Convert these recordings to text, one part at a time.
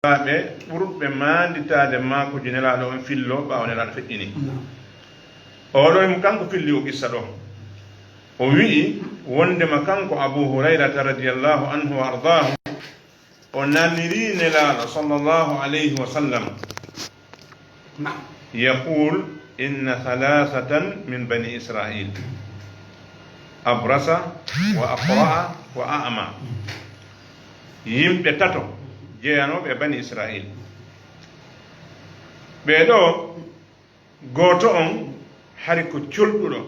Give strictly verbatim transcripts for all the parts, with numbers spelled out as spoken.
ɓe ɓurɓe maanditaade maakuji Nelaaɗo on fillo ɓaawo Nelaaɗo feƴƴini. Naam. Oɗo himo kanko filli o qissa ɗo. O wi'i wondema kanko Abu Hurayrata radiyallahu anhu wa ardaahu, o naniri Nelaaɗo sallallahu alayhi wa sallam. Naam. Yaqul, "Inna thalathatan min bani Israil, abrasa wa aqra'a wa a'ma." Yimɓe tato jeyanooɓe e bani Israil. Ɓee ɗoo, gooto on hari ko colɗuɗo,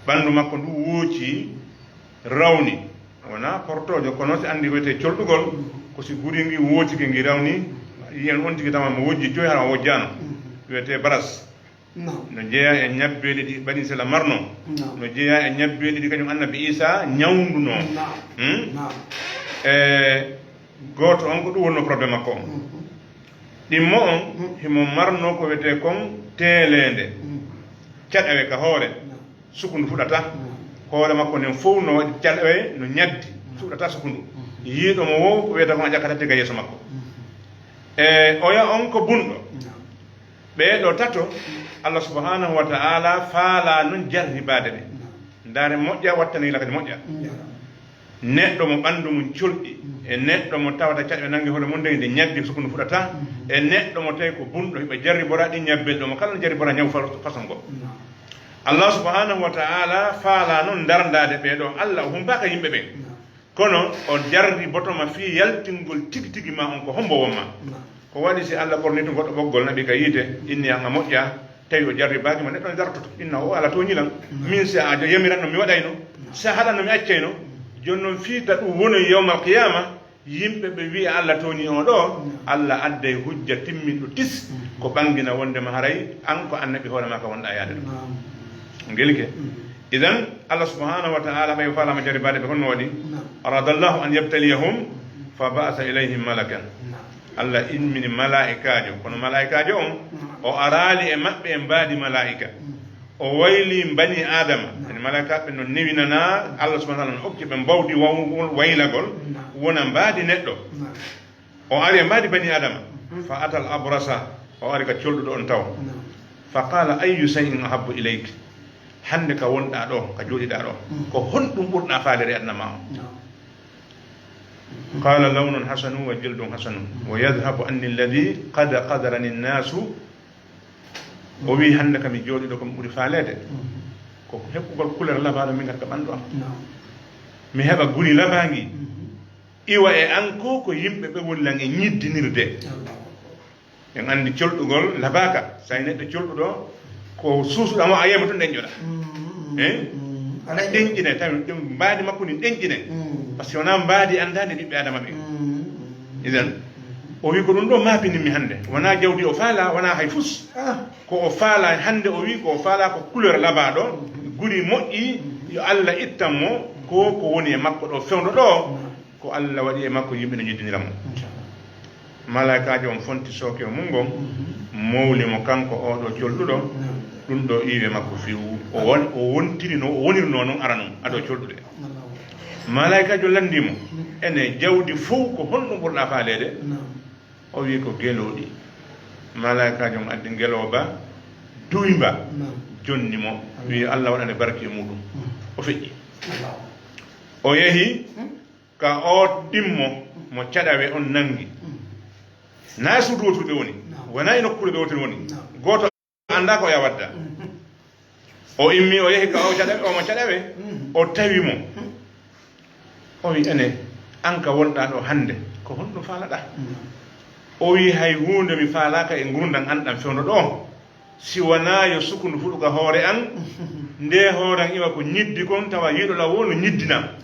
ɓanndu makko ndu wooci, rawni. Wonaa portoojo, kono si anndi ko wiyetee colɗugol, ko si guri ngi woocike, ngi rawni, yiyen on tigi tama mo wojji joyi, hara o wojjaano. Wiyetee baras. Naam. No jeyaa e ñabbeeli ɗi Bani Israila marnoo. Naam. No jeyaa e ñabbeeli ɗi kañum Annabi Iisaa ñawndunoo. Naam. Hmm? Naam. E gooto on ko ɗum wonnoo problème makko on. Mhm. Ɗimmo on, mhm, himo marnoo ko wiyetee kon teeleende. Mhm. Caɗeele ka hoore. Naam. Sukundu fuɗata. Naam. Hoore makko nden fow no waɗi caɗeele, no ñaddi. Naam. Fuɗata sukundu. Mhm. Yiiɗo mo wo ko wiyata kon a ƴakkata diga yeeso makko. Mhm. E oya on ko bunɗo. Naam. Ɓee ɗoo tato, Allah subhanahu wa ta'ala faalaa non jarribaade ɓe. Naam. Ndaare moƴƴa, wattane yila kadi moƴƴa. Naam. Neɗɗo mo ɓanndu mum colɗi, e neɗɗo mo tawata caɗeele nanngi hoore mum, nde nde ñabbi sukundu fuɗata, e neɗɗo mo tawi ko bunɗo, hiɓe jarribora ɗi ñabbel ɗo mo kala no jarribora ñaw fa-, façon goo. Naam. Allah subhanahu wa ta'ala faalaa non ndarndaade ɓee ɗoo. Allah o humpaaka yimɓe ɓen. Naam. Kono o jarriboto ma fii yaltingol tigi tigi ma on ko hombo won ma. Naam. Ko waɗi si Allah ɓornii tun goɗɗo ɓoggol naɓi ka yiite, inni an a moƴƴa, tawi o jarribaaki ma, neɗɗo ne dartoto, inna o, Allah tooñi lan. Naam. Min si a yamiran no mi waɗayno, naam, si a haɗan no mi accayno. Naam. Jooni non fii ta ɗum wonoy yawmal qiyaama, yimɓe ɓe wi'a Allah tooñi o ɗoo, naam, Allah adday hujja timminɗo tis, mhm, ko ɓangina wondema haray an ko annabi hoore maa ka wonɗaa yaade ɗum. Naam. Ngelike. Mhm. Idan, Allah subhanahu wa ta'ala ɓay faalaama jarribaade ɓe honno waɗi? Naam. Aradallahu an yabtaliyahum, mhm, fa ba'asa ilayhim malakan. Naam. Allah immini malaa'ikaajo, kono malaa'ikaajo on, naam, o araali e maɓɓe e mbaadi malaa'ika. Mhm. O wayli bani Aadama. Naam. Yani malaa'ikaaɓe no newinanaa, Allah subhanahu wa ta'ala no okki ɓe mbawdi waw-, waylagol, naam, wona mbaadi neɗɗo. Naam. O ari e mbaadi bani Aadama. Mhm. Fa atal abrasa, o ari ka colɗuɗo on taw. Naam. Fa qala, "Ayyu shay'in ahabbu ilayk?" Hannde ka wonɗaa ɗoo, ka jooɗiɗaa ɗoo, mhm, ko honɗum ɓurɗaa faaleede e aduna maa on? Naam. Qala, "Lawnun hasanun wa jildun hasanun, wa yadhhabu anni alladhi qad qadarani an-nasu." O wi'i, "Hannde kam mi jooɗiɗo ko mi ɓuri faaleede, mhm, ko heɓugol couleur labaaɗo min ka ɓanndu am. Naam. Mi heɓa guri labaangi." Mhm. Iwa e an ko, ko yimɓe ɓe woni lan e ñiddinirde. Allahu akbar. En anndi colɗugol labaaka. So tawi neɗɗo colɗuɗo, ko suusuɗaa mo a yiyay mo tun ɗenƴoɗaa. Mm, mm, eh? Mm. A ɗenƴinay, tawi ɗum mbaadi makko ndin ɗenƴinay. Mm. Par ce que wonaa mbaadi anndaandi ɓiɓɓe Aadama ɓen. Mm, mm. Idan, mm, o wi ko ɗum ɗoo maapinimmi hannde. Wonaa jawdi o faalaa, wonaa hay fus. Ah. Ko o faalaa hannde, o wi ko o faalaa ko couleur labaaɗo, mm, guri moƴƴi, mm, yo Allah ittan mo ko, ko woni e makko ɗoo fewndo ɗoo. Mm. Ko Allah waɗi e makko yimɓe no ñiddinira mo. Inchallah. Malaa'ikaajo on fonti sooke mum ngon, mhm, mowli mo kanko oo ɗoo colɗuɗo, naam, ɗum ɗoo iwi e makko fiw. O won-, o wontiri no o wonirnoo non aranun, ado colɗude. Allahu akbar. Malaa'ikaajo lanndii mo, mhm, ene jawdi fow ko honɗum ɓurɗaa faaleede? Naam. O wi ko gelooɗi. Malaa'ikaajo on addi ngelooba duymba, naam, jonni mo, wi Allah waɗane barki e muɗum. Mhm. O feƴƴi. Allahu akbar. O yehi, mhm. Ka oo ɗimmo mo caɗawe on nanngi. Mm. Naa e suudu wootu ɓe woni. Naam. Wonaa e nokkuure ɓe wootu woni. Naam. Gooto anndaa ko o yaha wadda. Mm. O immi, o yehi ka oo caɗawe, oo mo caɗawe, mm, o tawi mo. Mm. O wi, "Ene, an ka wonɗaa ɗoo hannde, ko honɗum faalaɗaa?" Mm. O wi, "Hay huunde mi faalaaka e ngurndan an ɗan fewndo ɗoo." Si wonaa yo sukundu fuɗu ka hoore an, nde hoore an iwa ko ñiddi kon, tawa yiɗo law woo no ñiddina.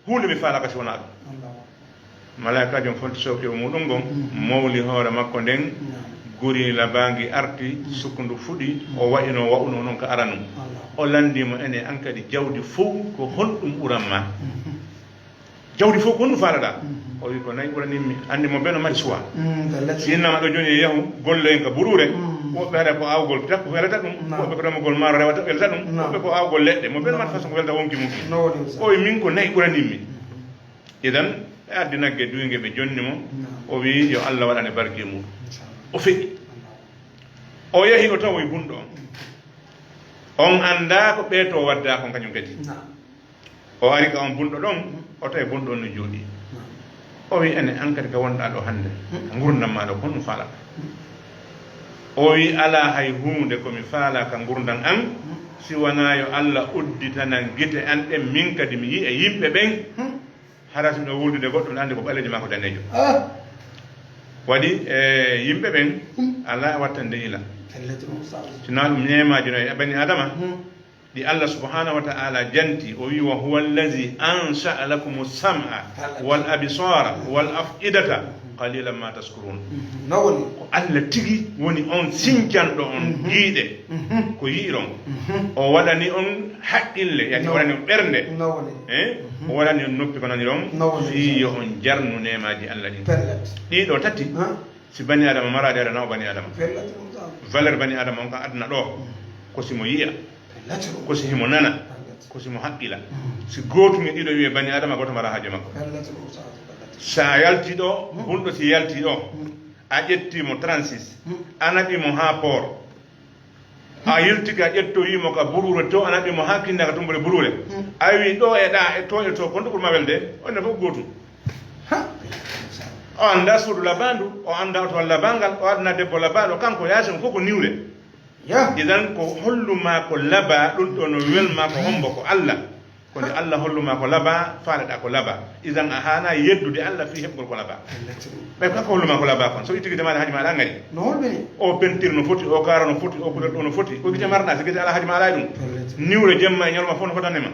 Huunde mi faalaaka si wonaa ɗum. Malaa'ikaajo on fonti sooke o muɗum ngon, mowli hoore makko nden, guri labaangi arti, sukundu fuɗi, o wa'ino wa'uno non ka aranun. O lanndii mo, "Ene, an kadi jawdi fow, ko honɗum ɓuran ma?" Jawdi fof ko honɗum faalaɗaa? Mhm. O wi, "Ko nayi ɓuranimmi." Anndi mo beno mari suwa. Mm, ko latti. Si innama ɗo jooni e yahu golloyen ka buruure, mm, woɓɓe haɗa ko awgol takku welata ɗum, naam, woɓɓe ko remugol maaro rewata welata ɗum, naam, woɓɓe ko awgol leɗɗe, mo beno mari, naam, façon ko welata wonki mum. No woni o sa- O wi, "Min ko nayi ɓuranimmi." Idan, Ɓe addi nagge duyge, ɓe jonni mo. O wiyi yo Allah waɗane barke mum. O feƴƴi. O yahi, o tawoyi bunɗo on. On anndaa ko ɓeeto waddaa kon kañum kadi. O ari ka on bunɗo ɗon, o tawi bunɗo on no jooɗii. O wiyi, ene, an kadi ka wonɗaa ɗo hannde, ngurndan maa ɗo, ko honɗum faalata? O wiyi, alaa hay huunde ko mi faalaa ka ngurndan an, si wanaa yo Allah udditanan gite an ɗen, min kadi mi yi'a yimɓe ɓen. Hara si miɗo wuldude goɗɗo, miɗo anndi ko ɓaleejo maa ko daneejo. Waɗi e yimɓe ɓen, alaa e wattande ila. Sinaa ɗum neemaaji no e bani Adama, ɗi Allah subhanahu wa ta'ala janti, o wi, "Wa huwa allazi ansha'a lakumu sam'a wal absara wal af'idata, qalilan ma tashkurun." Nawoni. Ko Allah tigi woni on sincanɗo on giiɗe, ko yi'iron. O waɗani on haqqille, yani o waɗani on ɓernde. Nawoni. Eh? O waɗani on noppi ko naniron, fii yo on jarnu neemaaji Allah ɗin. Pellet. Ɗiɗo tati, si bani Adama maraade, aɗa nawa bani Adama. Pellet. Valeur bani Adama on kan aduna ɗo, ko si mo yi'a, ko si himo nana, ko si mo haqqila. Si gootum e ɗiɗo wi'e bani Adama, gooto mara haaje makko. Pellet. Sa yalti ɗo, bunɗo si yalti ɗo, a ƴetti mo trente-six, a naɓi mo haa port. A yiltike, a ƴettoyi mo ka buruure to, a naɓi mo haa kinna ka tumbure buruure. A wi ɗo e ɗa, e to e to, kon ɗo ɓuri ma welde, on ne fof gootum. O annda suudu labandu, o annda oto labangal, o adna debbo labaɗo, kanko yaasi on fof ko niwre. Idan ko hollu ma ko laba, ɗum ɗo no wel ma ko hombo, ko Allah. Ko nde Allah hollu ma ko laba, faaleɗa ko laba. Idan a haana yeddude Allah fii heɓgol ko laba. Ɓay ko hollu ma ko laba kon. So itti gite maaɗa, haaji maaɗa ngari. No holɓini? O pentir no foti, o kaara no foti, o kulol ɗo no foti. Ko gite marɗa, si gite ala, haaji maaɗa e ɗum. Niwre jemma e ñalma fof no fotande ma.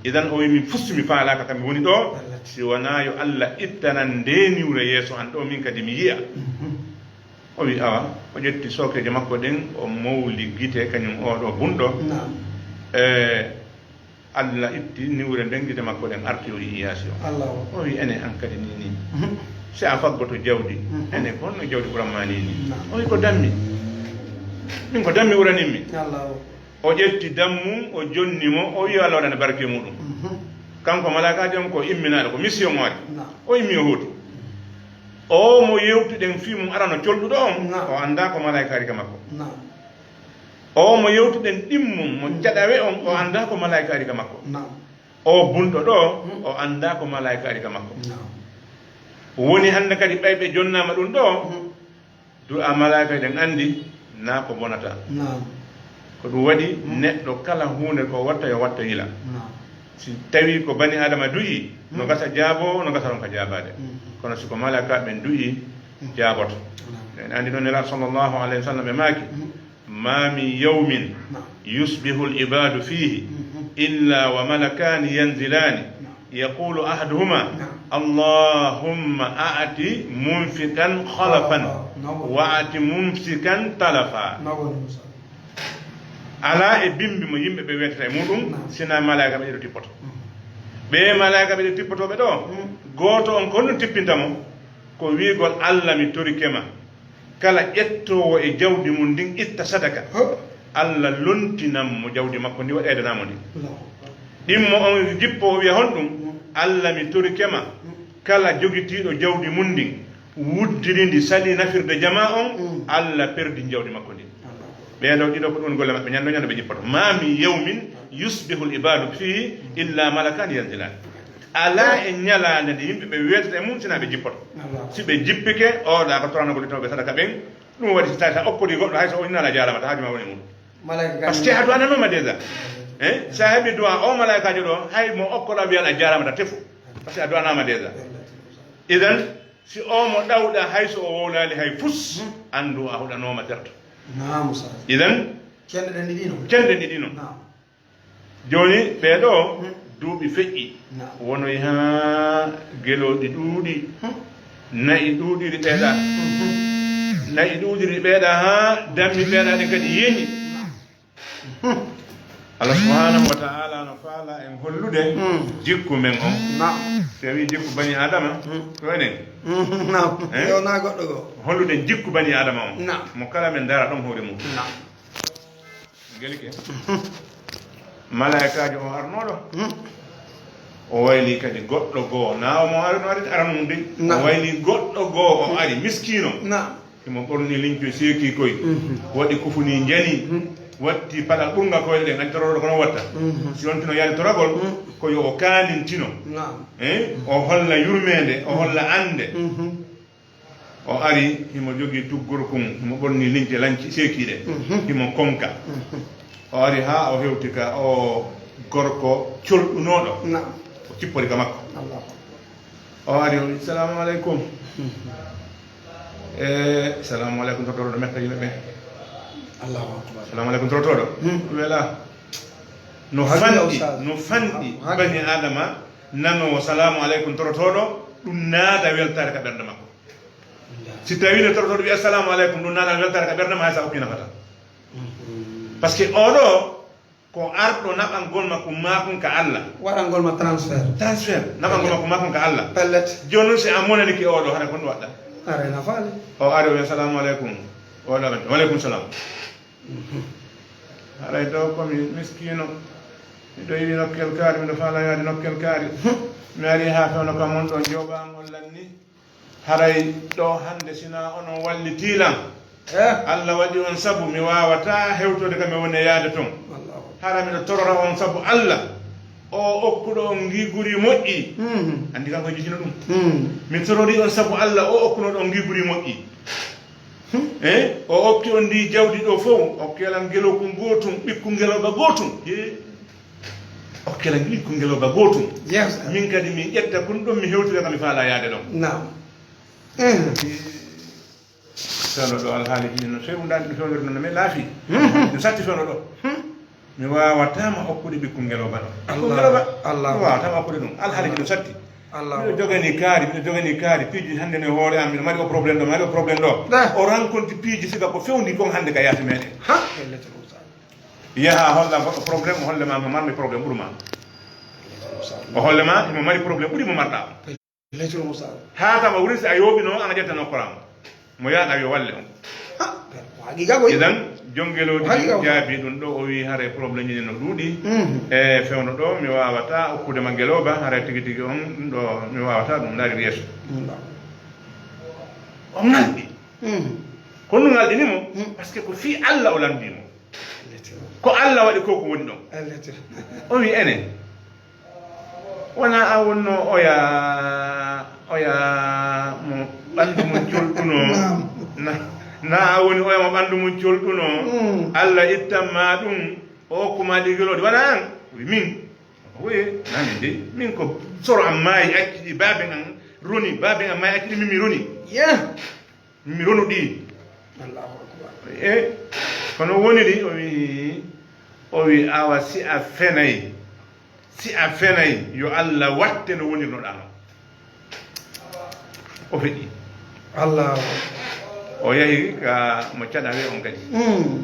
Idan o wi, min fustu mi faalaaka kam mi woni ɗo. Si wanaa yo Allah ittanan nde niwre yeeso an ɗo, min kadi mi yi'a. O wi, awa, o ƴetti sookeeje makko ɗen, o mowli gite, kañum oo ɗo bunɗo. Naam. E, Allah itti niwre nden, gite makko ɗen arti, o yi'i yaasi o. Allahu akbar. O wi, ene, an kadi ni ni. Mhm. Si a faggoto jawdi, mhm, ene, ko honno jawdi ɓuran ma ni ni? Naam. O wi, ko dammi. Min ko dammi ɓuranin mi. Allahu akbar. O ƴetti dammum, o jonni mo, o wi'i yo Allah waɗane barke muɗum. Mhm. Kanko malaa'ikaajo on ko imminaaɗo, ko mission o ari. Naam. O immi o hooti. O mo yewtuɗen fii mum arano colɗuɗo on, naam, o anndaa ko malaa'ika ari ka makko. Naam. O mo yewtuɗen ɗimmum, mo, mm, caɗawe on, o anndaa ko malaa'ika ari ka makko. Naam. O bunɗo ɗo, mm, o anndaa ko malaa'ika ari ka makko. Naam. Woni hannde kadi ɓay ɓe jonnaama ɗum ɗo, mm. Du'a malaa'ika eɗen anndi naa ko bonata. Naam. Ko ɗum waɗi, mm, neɗɗo kala huunde ko watta, yo watta yila. Naam. Si tawi ko bani Adama du'i, no, mm, gasa jaabo, no gasa ronka jaabaade. Mm. Kono si ko malaa'ika ɓen du'i, mm, jaaboto. Naam. En anndi noon Nelaaɗo sallallahu alayhi wa sallam ɓe maaki, mm, ma min yawmin, naam, yusbihu al-ibadu fihi, mhm, illa wa malakani yanzilani. Naam. Yaqulu ahaduhuma, naam, allahumma a'ti munfiqan khalafan, naam, wa a'ti mumsikan talafa. Naam. Alaa e bimbi mo yimɓe ɓe weetata e muɗum, naam, sinaa malaa'ika ɓe ɗiɗo tippoto. Mm. Ɓe malaa'ika ɓe ɗiɗo tippotooɓe ɗo, mm, gooto on ko honɗum tippinta mo? Ko wi'ugol, Allah, mi torike ma, kala ƴettoowo e jawdi mum ndin itta sadaka, Allah lontinan mo jawdi makko ndi, o ɓeydana mo ndi. Allahu akbar. Ɗimmo on jippo, o wi'a honɗum? Mm. Allah, mi torike ma, mm, kala jogitiiɗo jawdi mum ndin, wuddiri ndi, salii nafirde jamaa on, mm, Allah perdi jawdi makko ndin. Allahu akbar. Ɓee ɗoo ɗiɗo ko ɗum golle maɓɓe, ñande ñande ɓe jippoto. Ma min yawmin yusbihu al-ibadu fihi illa malakani yanzilani. Alaa e ñalaande nde yimɓe ɓe weetata e mum, sinaa ɓe jippoto. Allahu. Si ɓe jippike, o ɗa ko toranagol itooɓe sadaka ɓen. Ɗum waɗi si tawi sa okkori goɗɗo, hay so o innala jaarama, ta haaju ma woni mum. Malaika. Parce que a du'ananooma déjà. Hein? Sa heɓi du'a o malaikaajo ɗo, hay mo okkoɗa wiyal a jaarama ta tefu. Parce que a du'anaama déjà. Idan, si o mo ɗawɗa, hay so o wowlaali hay fus, anndu a huɗanooma terto. Naam, Ustaz. Idan, cenɗe ɗen ɗiɗi non. Cenɗe ɗiɗi non. Naam. Jooni, ɓee ɗoo, hmm, duuɓi feƴƴi. Naam. Wonoyi haa gelooɗi ɗuuɗi. Hmm. Na'i ɗuuɗiri ɓeeɗa. Hmm. Na'i ɗuuɗiri ɓeeɗa haa dammi ɓeeɗa ɗe kadi yeñi. Hmm. Allah subhanahu wa ta'ala no faala en hollude, hmm, jikku men on. Naam. Si a wii jikku bani Adama, hmm, ko enen. Hmm. Naam. Eh? Yo naa goɗɗo goo. Hollude jikku bani Adama on. Naam. Mo kala men dara ɗon hoore mum. Naam. Gelike. Malaa'ikaajo on arnooɗo. Hmm. O wayli kadi goɗɗo goo, na o mo ari, no ari aran mum de. O wayli goɗɗo goo, o ari miskiino. Himo ɓorni linco seeki koy, waɗi kufuni njani, watti paɗal ɓurnga koyɗe ɗen, anndi torotooɗo kono watta. Si on tino yaade toragol, ko yo o kaanintino. Eh? O holla yurmeende, o holla annde. O ari, himo jogii tuggorkun, himo ɓorni lince lanci seekiiɗe, himo konka. O ari haa o hewti ka o gorko colɗunooɗo. O cippori ka makko. O ari, o wi, "Salaamu aleykum." E, "Salaamu aleykum, torotooɗo, metta yimɓe ɓe." "Salaamu aleykum, torotooɗo." Wela. No fanɗi, no fanɗi bani Aadama nanoowo "Salaamu aleykum, torotooɗo," ɗum naada weltaare ka ɓernde makko. Si tawii no torotooɗo wi'i, "Assalaamu aleykum," ɗum naada weltaare ka ɓernde ma, hay sa okki nafata. Parce que oɗo ko arɗo naɓangol ma kun, ma kun ka Allah. Waɗangol ma transfert. Transfert, naɓangol ma kun, ma kun ka Allah. Pellet. Jooni non si a monani ki oɗo, hara kon waɗɗa. Aray na faale. O ari o wi'a, "Salaamu aleykum." O waɗa, "Wa aleykum salaam." Haray ɗo ko mi miskiino. Miɗo yiɗi nokkel kaari, miɗo faala yaade nokkel kaari. Mi ari haa fewndo ka mon ɗon jooɓaangol lan ni. Haray ɗo hannde, sinaa onon wallitii lan, Allah waɗi on sabu mi waawataa hewtode ka mi woni e yaade ton. Hara miɗo torora on sabu Allah, o okkuɗo on ngiiguri moƴƴi. Anndi kanko e jijino ɗum. Mi torori on sabu Allah, o okkunoɗo on ngiiguri moƴƴi. Eh? O okki on ndi jawdi ɗo fow, okki lan ngelooku gootun, ɓikku ngelooba gootun. Okki lan ɓikku ngelooba gootun. Min kadi mi ƴetta kun ɗon, mi hewtira ka mi faala yaade ɗon. Naam. Fewndo ɗo alhaali ɗin no fewndaani, no fewndori no mi laafi. No satti fewndo ɗo. Mi waawataa ma okkude ɓikku ngelooba ɗo. Ɓikku ngelooba. Mi waawataa ma okkude ɗum. Alhaali ɗin no satti. Miɗo jogani kaari, miɗo jogani kaari. Piiji hannde no e hoore am, miɗo mari o problème ɗo, mari o problème ɗo. O rencontre piiji siga ko fewndi kon hannde ka yaasi meɗen. Yaha holla goɗɗo problème, o holle ma mo marmi problème ɓuri ma. O holle ma himo mari problème ɓuri mo marɗa. Haa kama wuri si a yooɓino, an a ƴetta nokkoram. Mo yaha ɗa yo walle on. Idan, jongelooji jaabi ɗum ɗo, o wi hare problème ji no ɗuuɗi. E fewndo ɗo, mi waawataa okkude ma ngelooba, hare tigi tigi on ɗum ɗo, mi waawataa ɗum, ndaari yeeso. O ngalɗi. Ko ɗum ngalɗini mo, parce que ko fii Allah o lamndii mo. Ko Allah waɗi ko ko woni ɗon. O wi enen. Wonaa an wonnoo oya, oya mo ɓanndu mum colɗunoo? Naam. Na, na an woni oya mo ɓanndu mum colɗunoo? Mm. Allah ittan ma ɗum, o okku ma ɗi gelooɗi. Wonaa an? Wi min. Wi, na min de. Min ko soro am maayi, acci ɗi baaben an roni, baaben an maayi, acci ɗi min mi roni. Yeah. Mi ronu ɗi. Allahu akbar. E, kono woniri, o wi, o wi, awa si a fenay, si a fenay, yo Allah watte no wonirnoɗaa no. O feƴƴi. Allah. O yahi ka mo caɗawe on kadi. Mm.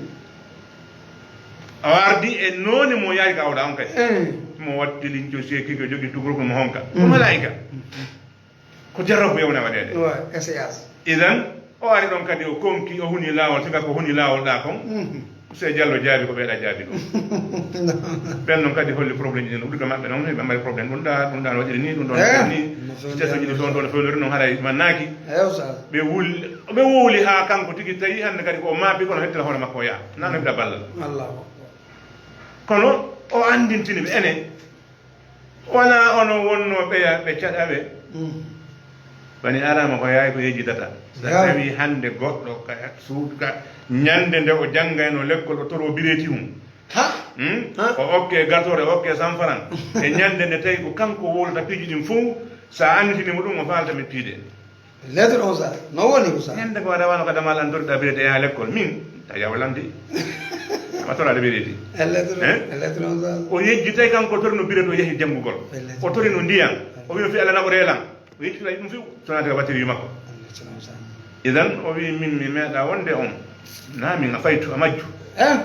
O ardi e noone mo yahi ka awɗa on kadi. Mm. Mo watti linco seeki ko jogi tugurko mo honka. Ko malaa'ika. Ko jarrabu yawna waɗeede. Wa, S A S. Idan, o ari ɗon kadi, o konki, o huni laawol, siga ko huni laawol ɗa kon. Mhm. Sey Jallo jaabi ko ɓeeɗa jaabi ɗum. Ɓen non kadi holli problème ji ɗin, ɓurɓe maɓɓe non, ɓe mari problème ɗum ɗa, ɗum ɗa no waɗiri ni, ɗum ɗon no waɗiri ni. Situation ji ɗi fewndo no fewnori non haray mannaaki. Eyo, sa. Ɓe wul-, ɓe wowli haa kanko tigi tawi hannde kadi ko o maapi kono hettira hoore makko o yaha. Nano heɓira ballal. Allahu akbar. Kono o anndintini ɓe ene. Wonaa onon wonnoo ɓeya ɓe caɗa ɓe? Mm. Bani Aadama ko yaay ko yejjitata. So tawi hannde goɗɗo ka suudu ka, ñande nde o janngayno lekkol, o toroo bireeti mum. Ha? Hmm? Ha? O okke gatore, o okke sanfaran. E ñande nde tawi ko kanko wowlata piiji ɗin fof, so a annditini mo ɗum, o faalta mi piide. Lettre onze, no woni ko sa? Ñande ko a rawano ka damal an torɗa birete yaha lekkol. Min, ta yaw lamdi. Ma torade birete. E lettre, hein? E lettre onze. O yejjitay kanko tori no birete o yahi janngugol. E lettre. O tori no ndiyan. O wi no fi ala naɓore lan. O yejjitay ɗum fiw. Tonate ka batiri makko. E lettre onze. Idan o wi min mi meeɗa wonde on. Na min a faytu a majju. Eh?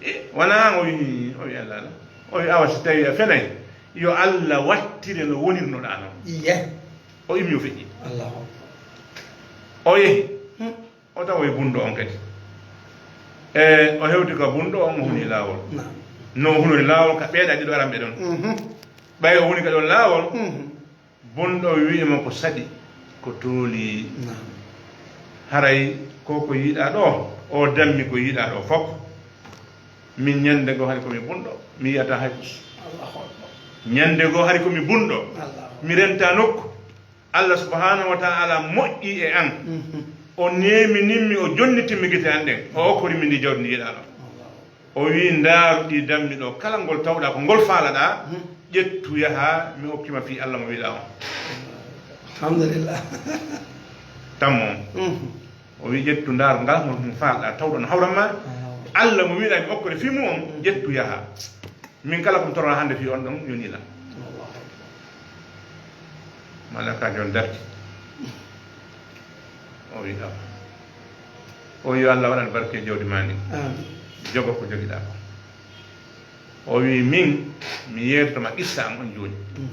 E, wona o wi, o wi Allah, Allah. O wi awa si tawi a fenay, yo Allah wattire no wonirnoɗa non. Iye. O immi o feƴƴi. Allahu akbar. O yehi. Hmm. O tawoyi bunɗo on kadi. E, o hewti ka bunɗo on, o huni laawol. Naam. No o hunori laawol ka ɓeeɗa ɗiɗo aranɓe ɗon. Mhm. Ɓay o woni ka ɗon laawol, mhm, bonɗo o wi'i mo ko saɗi, ko tooli. Naam. Haray ko ko yiɗaa ɗo, o dammi ko yiɗaa ɗo fof. Min ñande goo hari ko mi bunɗo, mi yi'ataa hay fus. Allahu Akbar. Ñande goo hari ko mi bunɗo, Allahu Akbar, mi renta nokku. Allah subhanahu wa ta'ala moƴƴi e an. Mhm. O neemininmi, o jonnitinmi gite an ɗen. O okkori mi ndi jawdi ndi yiɗaa ɗo. Allahu Akbar. O wi'i, ndaaru ɗi dammi ɗo, kala ngol tawɗaa ko ngol faalaɗaa, hmm, ƴettu yaha, mi okki ma fii Allah mo wi'ɗaa on. Alhamdulillah. Tammo on. Mhm. O wi'i, ƴettu ndaaru ngal mo, mo faalaɗaa, tawɗo no hawran ma. Allahu. Allah mo wi'ɗaa mi okkore fii mu'un, mhm, ƴettu yaha. Min kala ko mi torra hannde fii on ɗon, yonii lan. Allahu Akbar. Malaakaajo on darti. O wi'i, awa. O wi'i, yo Allah waɗan barke jawdi maa ndin. Amiin. Jogo ko jogiɗaa kon. O wi'i, min, mi yeetoto ma qissa an on jooni. Mhm.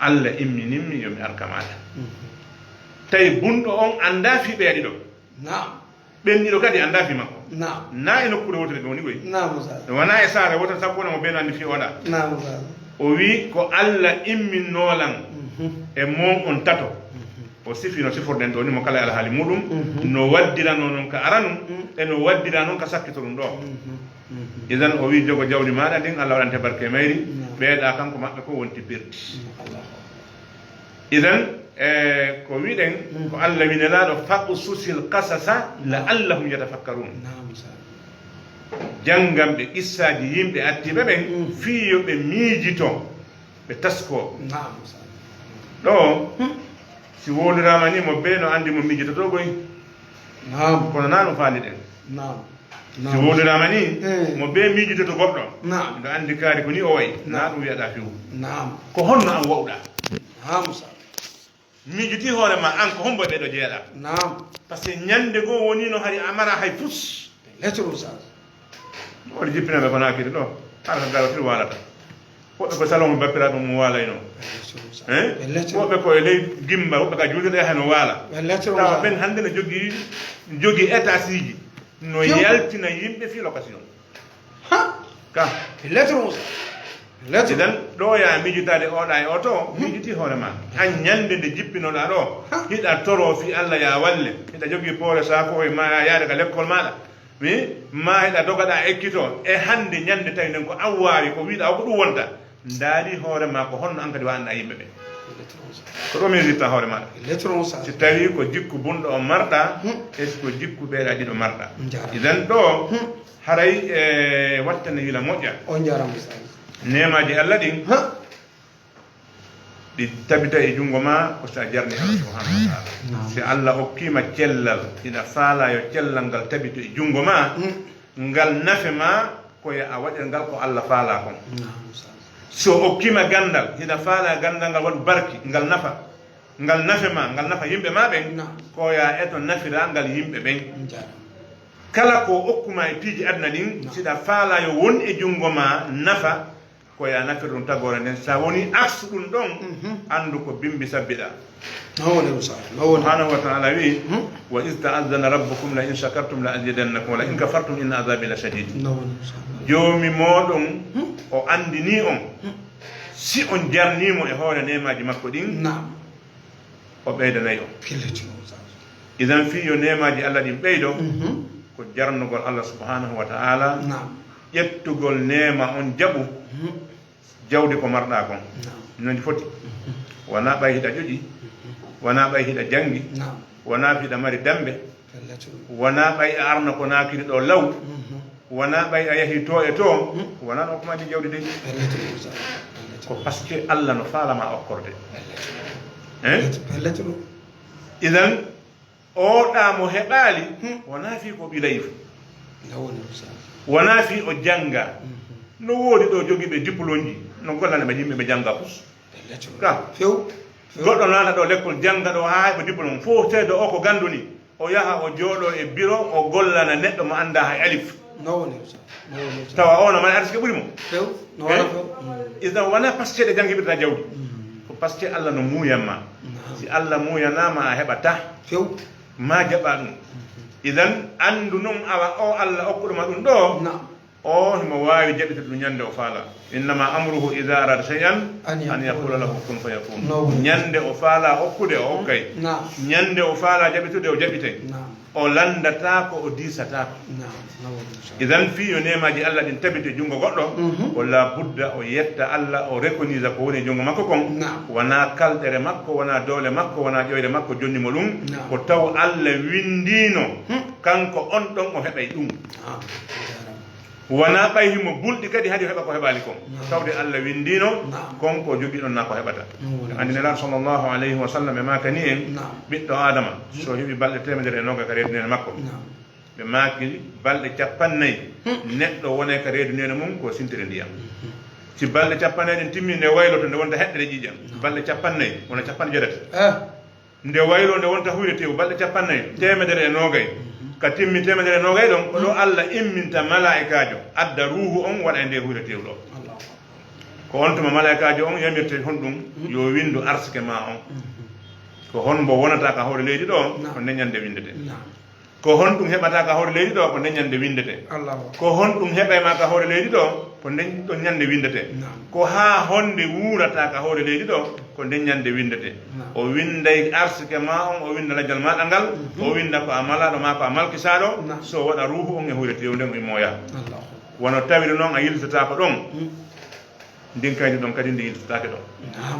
Allah immininmi yo mi ar ka maaɗa. Mhm. Tawi bunɗo on anndaa fii ɓeya ɗiɗo. Naam. Ɓen ɗiɗo kadi anndaa fii makko. Naam. Naa e nokkuure wootere ɓe woni koy. Naam, Ustaaz. Wanaa e saare wootere, sabu wona mo bee no anndi fii o waɗa. Naam, Ustaaz. O wi'i, ko Allah imminnoo lan, mhm, e mon on tato. Mhm. O sifii no sifori ɗen ɗoo ni mo kala e alhaali muuɗum, mhm, no waddiranoo non ka aranun, mhm, e no waddira non ka sakkitoɗun ɗoo. Mhm. Mhm. Idan o wi'i, jogo jawdi maaɗa ndin, Allah waɗante barke e mayri, naam, ɓeeɗa kanko maɓɓe ko wonti perdi. Mhm. Allah. Idan, e, ko wi'ɗen, mm, ko Allah wi'i Nelaaɗo, "Faqsusil qasasa la'allahum yatafakkarun." Naam, sa. Janngan ɓe qissaaji yimɓe attiiɓe ɓen, mm, fii yo ɓe miijito, ɓe taskoo. Naam, sa. Ɗoo, hmm, si wowliraama ni, mo bee no anndi mo miijitotoo koy. Naam. Kono naa ɗum faaliɗen. Naam. Si wowliraama ni, eh, mo bee miijitoto goɗɗo. Naam. Miɗo anndi kaari ko ni o wayi. Naam. Naa ɗum wi'aɗaa few. Naam. Ko honno an wa'uɗaa? Naam, sa. Miijitii hoore maa, an ko hombo e ɓee ɗoo jeyaɗaa? Naam. Parce que ñande goo wonii no hari a maraa hay fus. Lettre o, sa. Woni jippinaaɓe ko naakiri ɗoo. Hara ko garotir waalata. Woɓɓe ko salon bappiraaɓe mum waalaynoo. Lettre o, sa. Hein? Lettre o. Woɓɓe ko e ley gimba, woɓɓe ka juulirɗe yaha no waala. Lettre o, sa. Tawa ɓen hannde no jogii, jogii étageji. No, few, yaltina yimɓe fii location. Ha? Ka. Lettre o, sa. Lettre o. Idan, ɗoo yaa miijitaade oɗa e oto, hmm, miijitii hoore maa. An ñande nde jippinoɗaa ɗoo, ha, hiɗa toroo fii Allah yaa walle, hiɗa jogii poore saakoowe maa yaa yaade ka lekkol maaɗa. Mi, maa hiɗa dogaɗaa ekkitoo, e hannde ñande tawi nden ko an waawi, ko wi'ɗaa o ko ɗum wonta. Ndaari hoore maa ko honno an kadi wa'anɗaa yimɓe ɓe. Lettre o, sa. Ko ɗoo miijirtaa hoore maaɗa. Lettre o, sa. Si tawii ko jikku bunɗo on marɗaa, hmm, e si ko jikku ɓeeɗa ɗiɗo marɗaa. Njaaraama. Idan ɗoo, hmm. Haray, e, wattane yila moƴƴa. On njaaraama, Ustaaz. Neemaaji Allah ɗin, ha, ɗi tabita e junngo maa, ko si a jarni Allah subhanahu wa ta'ala. Naam. Si Allah okkii ma cellal, hiɗa faalaa yo cellal ngal tabito e junngo maa, hmm, ngal nafe maa, ko yo a waɗir ngal ko Allah faalaa kon. Naam, Ustaaz. Si o okkii ma ganndal, hiɗa faalaa ganndal ngal waɗu barki, ngal nafa. Ngal nafe maa, ngal nafa yimɓe maa ɓen, naam, ko yo a eto nafiraa ngal yimɓe ɓen. Njaaraama. Kala ko o okku maa e piiji aduna ɗin, naam, si hiɗa faalaa yo won e junngo maa nafa, ko yo a nafir ɗum tagoore nden. Si a wonii aksu ɗum ɗon, mhm, anndu ko bimmbi sabbiɗaa. No woni ɗum, sa? No woni? Subhanahu wa ta'ala wi'i, mhm, "Wa iz ta'azzana rabbukum la in shakartum la azidannakum wa la in kafartum inna azabi la shadid." No woni ɗum, sa? Joomi mooɗon, mhm, o anndinii on, mhm, si on jarnii mo e hoore neemaaji makko ɗin, naam, o ɓeydanay on. Pillitino, sa. Idan fii yo neemaaji Allah ɗin ɓeydo, mhm, ko jarnugol Allah subhanahu wa ta'ala, naam, ƴettugol neema on jaɓu, mhm, jawdi ko marɗaa kon. Naam. No ndi foti. Mhm. Wanaa ɓay hiɗa joƴi, mhm, wanaa ɓay hiɗa janngi, naam, wanaa hiɗa mari dammbe, pillitino, wanaa ɓay a arno ko naakiri ɗoo law, mhm. Wanaa ɓay a yahii too e too, hmm, wanaa no okkumaani jawdi dey. Pellet ɗum, sa. Pellet. Ko parce que Allah no faala ma okkorde. Pellet. Hein? Pellet, pellet ɗum. Idan, oɗa mo heɓaali, hmm, wanaa fii ko ɓilayfu. Law woni ɗum, sa. Wanaa fii o jannga. Mhm. No woodi ɗoo jogiiɓe diplômeji, no gollana ɓe yimɓe ɓe jannga fus. Pellet ɗum. Ka. Few. Few. Goɗɗo naata ɗoo lekkol jannga ɗoo haa heɓa diplôme. Fof teedo o ko ganndo ni. O yaha, o jooɗoo e biro, o gollana neɗɗo mo anndaa hay alif. No woni, sa? No woni, sa? Tawa o no mari arsike ɓuri mo. Few, no wona. Eh? Few. Mm. Idan wonaa parce que ɗe janngi ɓirta jawdi. Mm. Ko parce que Allah no muuyan ma. Naam. Si Allah muuyanaama, a heɓataa. Few. Ma jaɓa ɗum. Mm. Idan anndu noon awa o Allah okkuɗo ma ɗum ɗoo. Naam. O himo waawi jaɓitude ɗum ñande o faala. Innama amruhu ida arada shay'an an yaqula lahu kun fayakun. Ñande o faala okkude, o okkay. Ñande o faala jaɓitude, o jaɓitay. O lanndataako, o diisataako. Idan fii yo neemaaji Allah ɗin tabiti e junngo goɗɗo, o la budda o yetta Allah, o rekonisa ko woni e junngo makko kon. Wonaa kalɗere makko, wonaa doole makko, wonaa ƴoyre makko jonni mo ɗum. Ko taw Allah winndiino kanko on ɗon o heɓay ɗum. Wonaa ɓay himo bulɗi kadi hadi o heɓa ko heɓaali kon. Tawde Allah winndiino kon ko o jogii ɗon na ko heɓata. Anndi Nelaaɗo sallallahu alayhi wa sallam e maakani en, ɓiɗɗo Aadama, so heɓi balɗe teemedere e nooga ka reedu neene makko. Ɓe maaki balɗe cappannayi, neɗɗo wonay ka reedu neene mum ko sintiri ndiyam. Si balɗe cappannayi ɗin timmi, nde wayloto, nde wonta heɗɗere ƴiiƴam. Balɗe cappannayi, wona cappanɗe jeetati. Nde waylo nde wonta huyre tew, balɗe cappannayi, teemedere e noogay. Ka timmi teemedere e noogay ɗon, ko ɗo Allah imminta malaa'ikaajo, adda ruuhu on, waɗa e nde huyre tew ɗo. Ko on tuma malaa'ikaajo on yamirte honɗum? Yo winndu arsike ma on. Ko honmbo wonata ka hoore leydi ɗo? Ko nde ñande winndete. Ko honɗum heɓata ka hoore leydi ɗo? Ko nde ñande winndete. Ko honɗum heɓay ma ka hoore leydi ɗo? Ko nde ɗon ñande winndete. Ko haa honde wuurata ka hoore leydi ɗo? Ko nde ñande winndete. O winnday arsike ma on, o winnda lajal maɗa ngal, o winnda ko a malaaɗo maa ko a malkisaaɗo. So waɗa ruuhu on e huyre tew nden, o immoya. Wano tawiri noon a yiltataako ɗon, ndin kaydi ɗon kadi ndi yiltataake ɗon.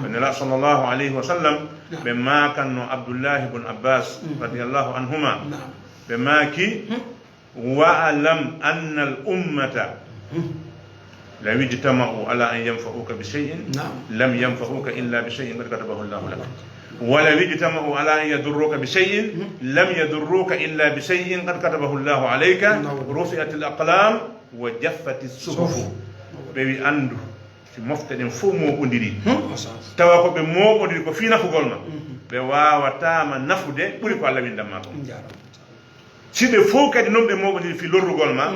Ɓe Nelaaɗo sallallahu alayhi wa sallam, ɓe maakanno Abdullahi bun Abbas radiyallahu anhuma, ɓe maaki, wa'lam anna al ummata law ijtama'u ala an yanfa'uka bi shay'in lam yanfa'uka illa bi shay'in qad katabahu Allahu lak. Wa law ijtama'u ala an yadurruka bi shay'in lam yadurruka illa bi shay'in qad katabahu Allahu alayka. Rufi'at al aqlam wa jaffati suhufu. Ɓe wi anndu, si mofte ɗen fof mooɓondiri, tawa ko ɓe mooɓondiri ko fii nafugol ma, ɓe waawataama nafude ɓuri ko Allah winndan ma kon. Si ɓe fof kadi non ɓe mooɓondiri fii lorrugol ma,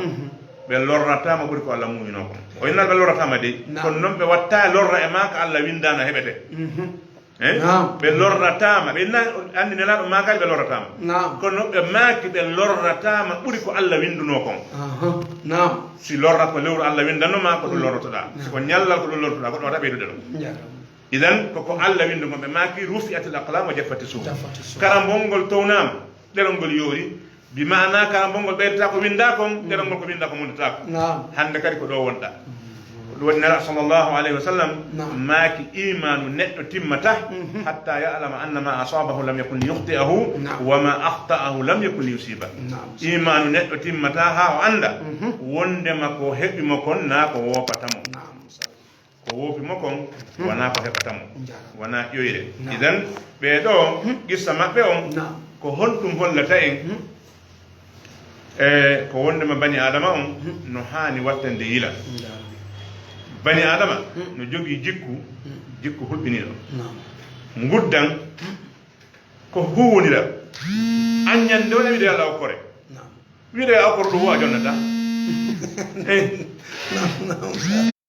ɓe lorrataama ɓuri ko Allah muuminoo kon. O innal ɓe lorrataama dey, kono non ɓe watta lorra e ma ka Allah winndaana heɓete. Ɓe lorrataama, ɓe na anndi Nelaaɗo maakaali ɓe lorrataama. Kono ɓe maaki ɓe lorrataama ɓuri ko Allah winndunoo kon. Si lorrat ko lewru Allah winndanno ma, ko ɗum lorrotoɗaa. Si ko ñallal, ko ɗum lorrotoɗaa, goɗɗo wata ɓeydude ɗon. Idan ko ko Allah winndi kon, ɓe maaki rufi'atil aqlam wa jaffati suhuf. Karambol ngol townaama, ɗerol ngol yoori. Bi maana karambol ngol ɓeydata ko winndaa kon, ɗerol ngol ko winndaa ko muddataako. Hannde kadi ko ɗo wonɗaa. Ko ɗum waɗi Nelaaɗo sallallahu alayhi wa sallam maaki iimaanu neɗɗo timmata hatta ya'lama anna ma asabahu lam yakun liyukhti'ahu wa ma akhta'ahu lam yakun liyusiba. Iimaanu neɗɗo timmata haa o annda wonndema ko heɓi mo kon naa ko woopata mo. Ko woopi mo kon wonaa ko heɓata mo, wonaa ƴoyre. Idan ɓee ɗo qissa maɓɓe on, ko honɗum hollata en? E ko wonndema bani Aadama on no haani wattande yila. Bani Aadama no jogii jikku, jikku hulɓiniiɗo. Nguddan ko huuwondiral. An ñande wona wiide Allah okkore. Wiide a okkoro ɗum wo a jonnata.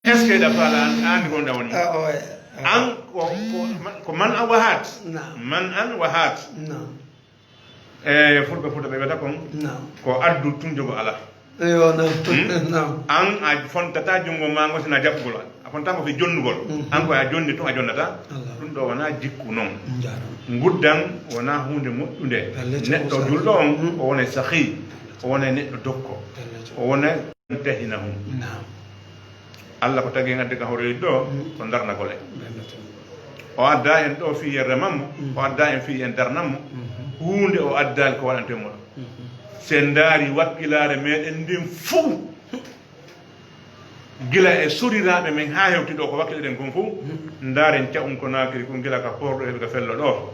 Est-ce que ɗa faala an an gonɗa woni? An ko man an wahat. Man an wahat. E fulɓe fulɓe ɓe wiyata kon ko addu tun jogo ala. An a fontata junngo ma ngo sina jaɓɓugol, a fontata ngo fi jonnugol. An ko a jonni tun a jonnata. Ɗum ɗo wona jikku non. Nguddan wona hunde moƴƴunde. Neɗɗo julɗo on o wona sahi, o wona neɗɗo dokko, o wona tahinahum. Allah ko tagi en addi ka hoore leydi ɗo ko darnagol en. O adda en ɗo fii en reman mo, o adda en fii en darnan mo. Huunde o addaali ko waɗanten mo ɗo. Si en ndaari wakkilaare meɗen ndin fuu, gila e soriraaɓe men haa hewti ɗo ko wakkileɗen kon fuu, ndaaren ca'un ko naakiri kon gila ka porɗo heɓi ka fello ɗo.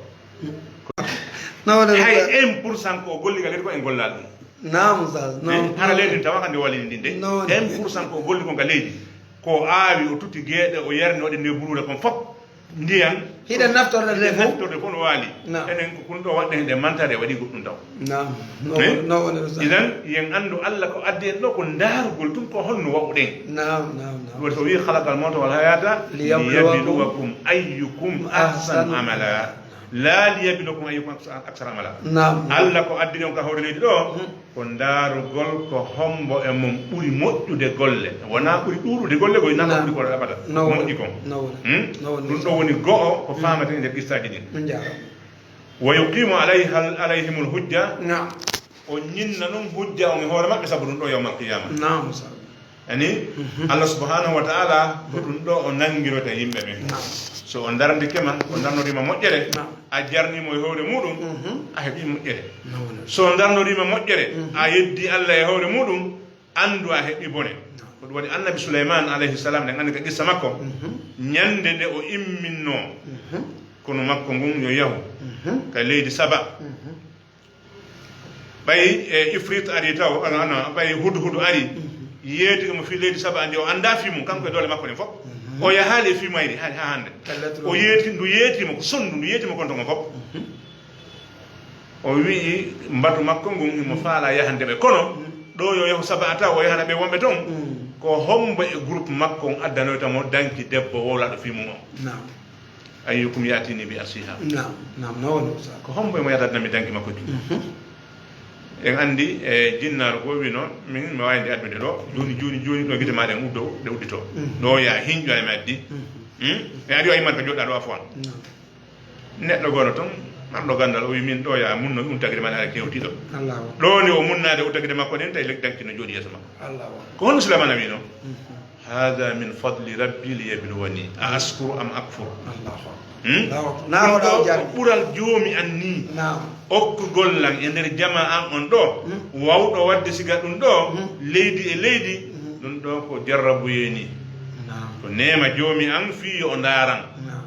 Hay un pour cent ko o golli ka leydi ko en gollaali ɗum. Naam, Oustaz. Naam. Hara leydi tawa kandi wali ndi de. Un pour cent ko o golli kon ka leydi. Ko o aawi, o tutti geeɗe, o yarni, waɗi nde buruure kon fop. Ndiyan. Hiɗen naftorde nde fof. Naftorde fof no waali. Enen ko kun ɗo waɗde heen ɗe mantare waɗi goɗɗum taw. Naam. No woni Oustaz. Idan yen anndu Allah ko addi en ɗo ko ndaarugol tun ko honno waɗuɗen. Naam, naam, naam. Ɗum waɗi so wii khalaqal mawta wal hayata liyabluwakum ayyukum ahsanu amala. Laa liyabluwakum ayyukum aksa-, aksara amala. Naam. Allah ko addiri on ka hoore leydi ɗo, ko ndaarugol ko hombo e mon ɓuri moƴƴude golle. Wonaa ɓuri ɗuuɗude golle goy, naa ko ɓuri golle abada. Ko moƴƴi kon. Hmm? Ɗum ɗo woni go'o ko faamata e nder qissaaji ɗin. Wa yuqimu alayha, alayhimul hujja. Naam. O ñinna ɗum hujja on e hoore maɓɓe sabu ɗum ɗo yawmal qiyama. Naam, sa- Ani, Allah subhanahu wa ta'ala, ko ɗum ɗo o nangirota yimɓe ɓen. Naam. So o ndarndike ma, o ndarnoriima moƴƴere, naam, a jarnii mo e hoore muɗum, a heɓii moƴƴere. Naam. So o ndarnoriima moƴƴere, a yeddii Allah e hoore muɗum, anndu a heɓii bone. Naam. Ko ɗum waɗi Annabi Suleyman alayhi salam, ɗen anndi ka qissa makko, ñande nde o imminnoo konu makko ngun yo yahu ka leydi Saba. Ɓay, e, ifrit ari taw, ano, ano, ɓay hudhudu ari, yeetike mo fii leydi Saba, anndi o anndaa fii mum, kanko e doole makko ɗen fof. O yahaali e fii mayri, hari haa hannde. O yeeti, ndu yeeti mo, ko sonndu, ndu yeeti mo konto mo fof. O wi'i mbatu makko ngun, himo faalaa yahande ɓe. Kono, ɗo yo yahu Saba taw, o yahana ɓe wonɓe ton. Ko hombo e groupe makko on addanoyta mo danki debbo wowlaaɗo fii mum on? Naam. Ayyukum ya'tini bi arshiha. Naam, naam, no woni, Ustaz? Ko hombo e mo yadatna mi danki makko juuɗe? En anndi, e, jinnaaru goo wiino, min mi waawi nde addude ɗo, jooni, jooni, jooni, ɗo gite maa ɗen uddo, ɗe uddito. Ɗo ya hinƴu ay mi addi. Hmm? Mi ari o yimman ko jooɗaa ɗo a fowan. Naam. Neɗɗo gooto ton, marɗo ganndal, o wi min ɗo ya munno, mi unta gite maa ɗen, aɗa kewtiiɗo. Allahu akbar. Ɗo ni o munnaade unta gite makko ɗen, tawi lekki danki no jooɗi yeeso makko. Allahu akbar. Ko honno Sulaymaana wiino? Hada min fadli rabbi liyabluwani a ashkuru am akfur. Allahu akbar. Hmm? Allahu akbar. Ɗum ɗo ko ɓural joomi an nii. Naam. Okkugol lan e nder jamaa an on ɗo, wawɗo waɗde siga ɗum ɗo, leydi e leydi, ɗum ɗo ko jarrabuye nii. Naam. Ko neema joomi an fii yo o ndaaran. Naam.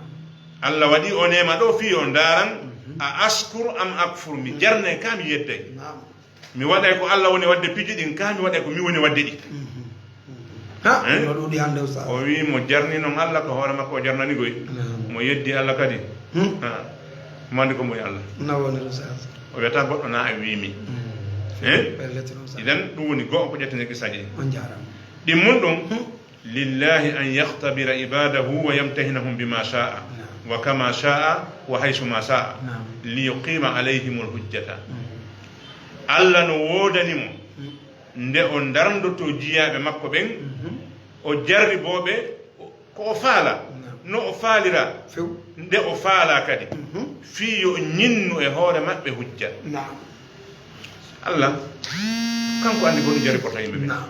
Allah waɗi o neema ɗo fii yo o ndaaran, a ashkuru am akfur, mi jarnay ka mi yedday. Naam. Mi waɗay ko Allah woni waɗde piiji ɗin, ka mi waɗay ko mi woni waɗde ɗi. Ha, eh? No ɗuuɗi hannde, Ustaz. O wi mo jarni non Allah ko hoore makko o jarnani goy. Naam. Mo yeddi Allah kadi. Hmm. Ha. Mandi ko moy Allah. Na woni, Ustaz. O wiyata goɗɗo na a wi mi. Hmm. Eh? Pellet, Ustaz. Idan ɗum woni go'o ko ƴettene qissaji ɗin. On jaaraama. Ɗin mun ɗum, hmm, lillahi an yakhtabira ibadahu wa yamtahinahum bima sha'a, naam, wa kama sha'a wa haythu ma sha'a, naam, li yuqima alayhimul hujjata. Hmm. Allah no woodani mo nde o ndarndotoo jiyaaɓe makko ɓen, o jarriboo ɓe ko o faalaa, no o faaliraa, nde o faalaa kadi, fii yo ñinnu e hoore maɓɓe hujja. Naam. Allah, kanko anndi ko ɗum jarribota yimɓe ɓe. Naam.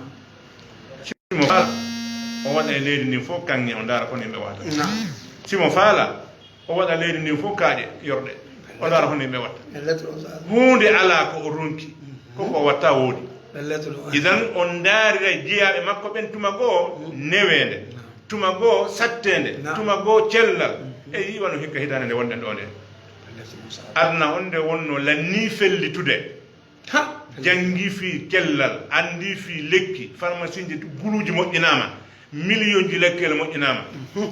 Si mo faalaa, o waɗa e leydi ndin fof kaŋŋe, o ndaara kono yimɓe wata. Naam. Si mo faalaa, o waɗa leydi ndin fof kaaƴe yorɗe. O ndaara hono yimɓe watta. Pellet, Ustaz. Huunde alaa ko o ronki. Ko ko o watta woodi. Pellet, Ustaz. Idan on ndaarira jiyaaɓe makko ɓen tuma goo neweende. Naam. Tuma goo satteende. Naam. Tuma goo cellal. E yiiwano hikka hitaande nde wonɗen ɗo nde. Pellet, Ustaz. Aduna on nde wonno lannii fellitude. Ha! Janngi fii cellal, anndi fii lekki, farmasiiji guluuji moƴƴinaama, miliyonji lekkele moƴƴinaama. Mhm.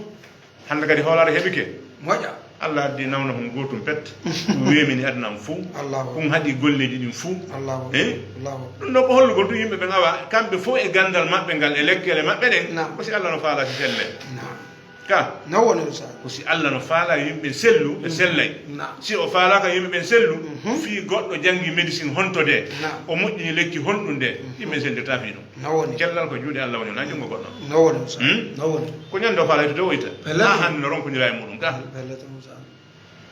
Hannde kadi hoolaare heɓike. Moƴƴa. Allah addi nawna hon gootum pet. Ɗum weemini aduna am fuu. Allahu. Ɗum haɗi golleeji ɗin fuu. Allahu. Eh? Allahu. Ɗum ɗo ko hollugol ɗum yimɓe ɓen awa, kamɓe fof e ganndal maɓɓe ngal e lekkele maɓɓe ɗen. Naam. Ko si Allah no faalaa si selle. Naam. Ka? No woni, Ustaz. Ko si Allah no faalaa yimɓe sellu, ɓe sellay. Naam. Si o faalaaka yimɓe ɓen sellu, mhm, fii goɗɗo janngi médecine honto de, naam, o moƴƴini lekki honɗum de, mhm, yimɓe sellirta fii ɗum. No woni. Cellal ko juuɗe Allah woni, wonaa junngo goɗɗo. No woni, Ustaz. Hmm? No woni. Ko ñande o faalaa yettude o itta. Pellet. Haa hannde no ronkondira e muɗum ka. Pellet, Ustaz.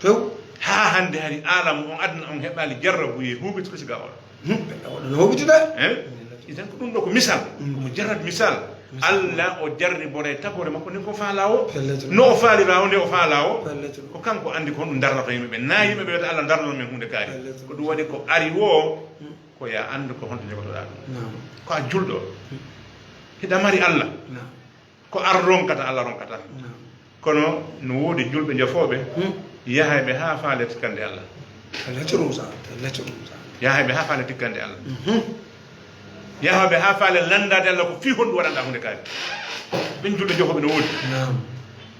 Few. Haa hannde hari aalamu on, aduna on heɓaali jarrabuye huuɓi ko siga on. Hmm, ɓe ɗo waɗa no huuɓitude. Eh? Idan ko ɗum ɗo ko misal. Mm. Ko mujarrad misal. Misal. Allah o jarriboray tagoore makko nden ko faalaa o. Pellet. No o faalira o, nde o faalaa o. Pellet. Ko kanko anndi ko honɗum darnata yimɓe ɓen. Na yimɓe ɓe wiyata Allah darnano men huunde kaari. Pellet. Ko ɗum waɗi ko ari woo, mm, ko ya anndu ko honto jogotoɗaa ɗum. Naam. Ko a julɗo. Mm. Hiɗa mari Allah. Naam. Ko ar ronkata, Allah ronkata. Naam. Kono no woodi julɓe jofooɓe, hmm, yahayɓe haa faale tikkande Allah. Pellet ɗum sa, pellet ɗum sa. Yahayɓe haa faale tikkande Allah. Mhm. Yahayɓe haa faale lanndaade Allah ko fii honɗum waɗanɗaa huunde kaari. Ɓen julɓe jofooɓe no woodi. Naam.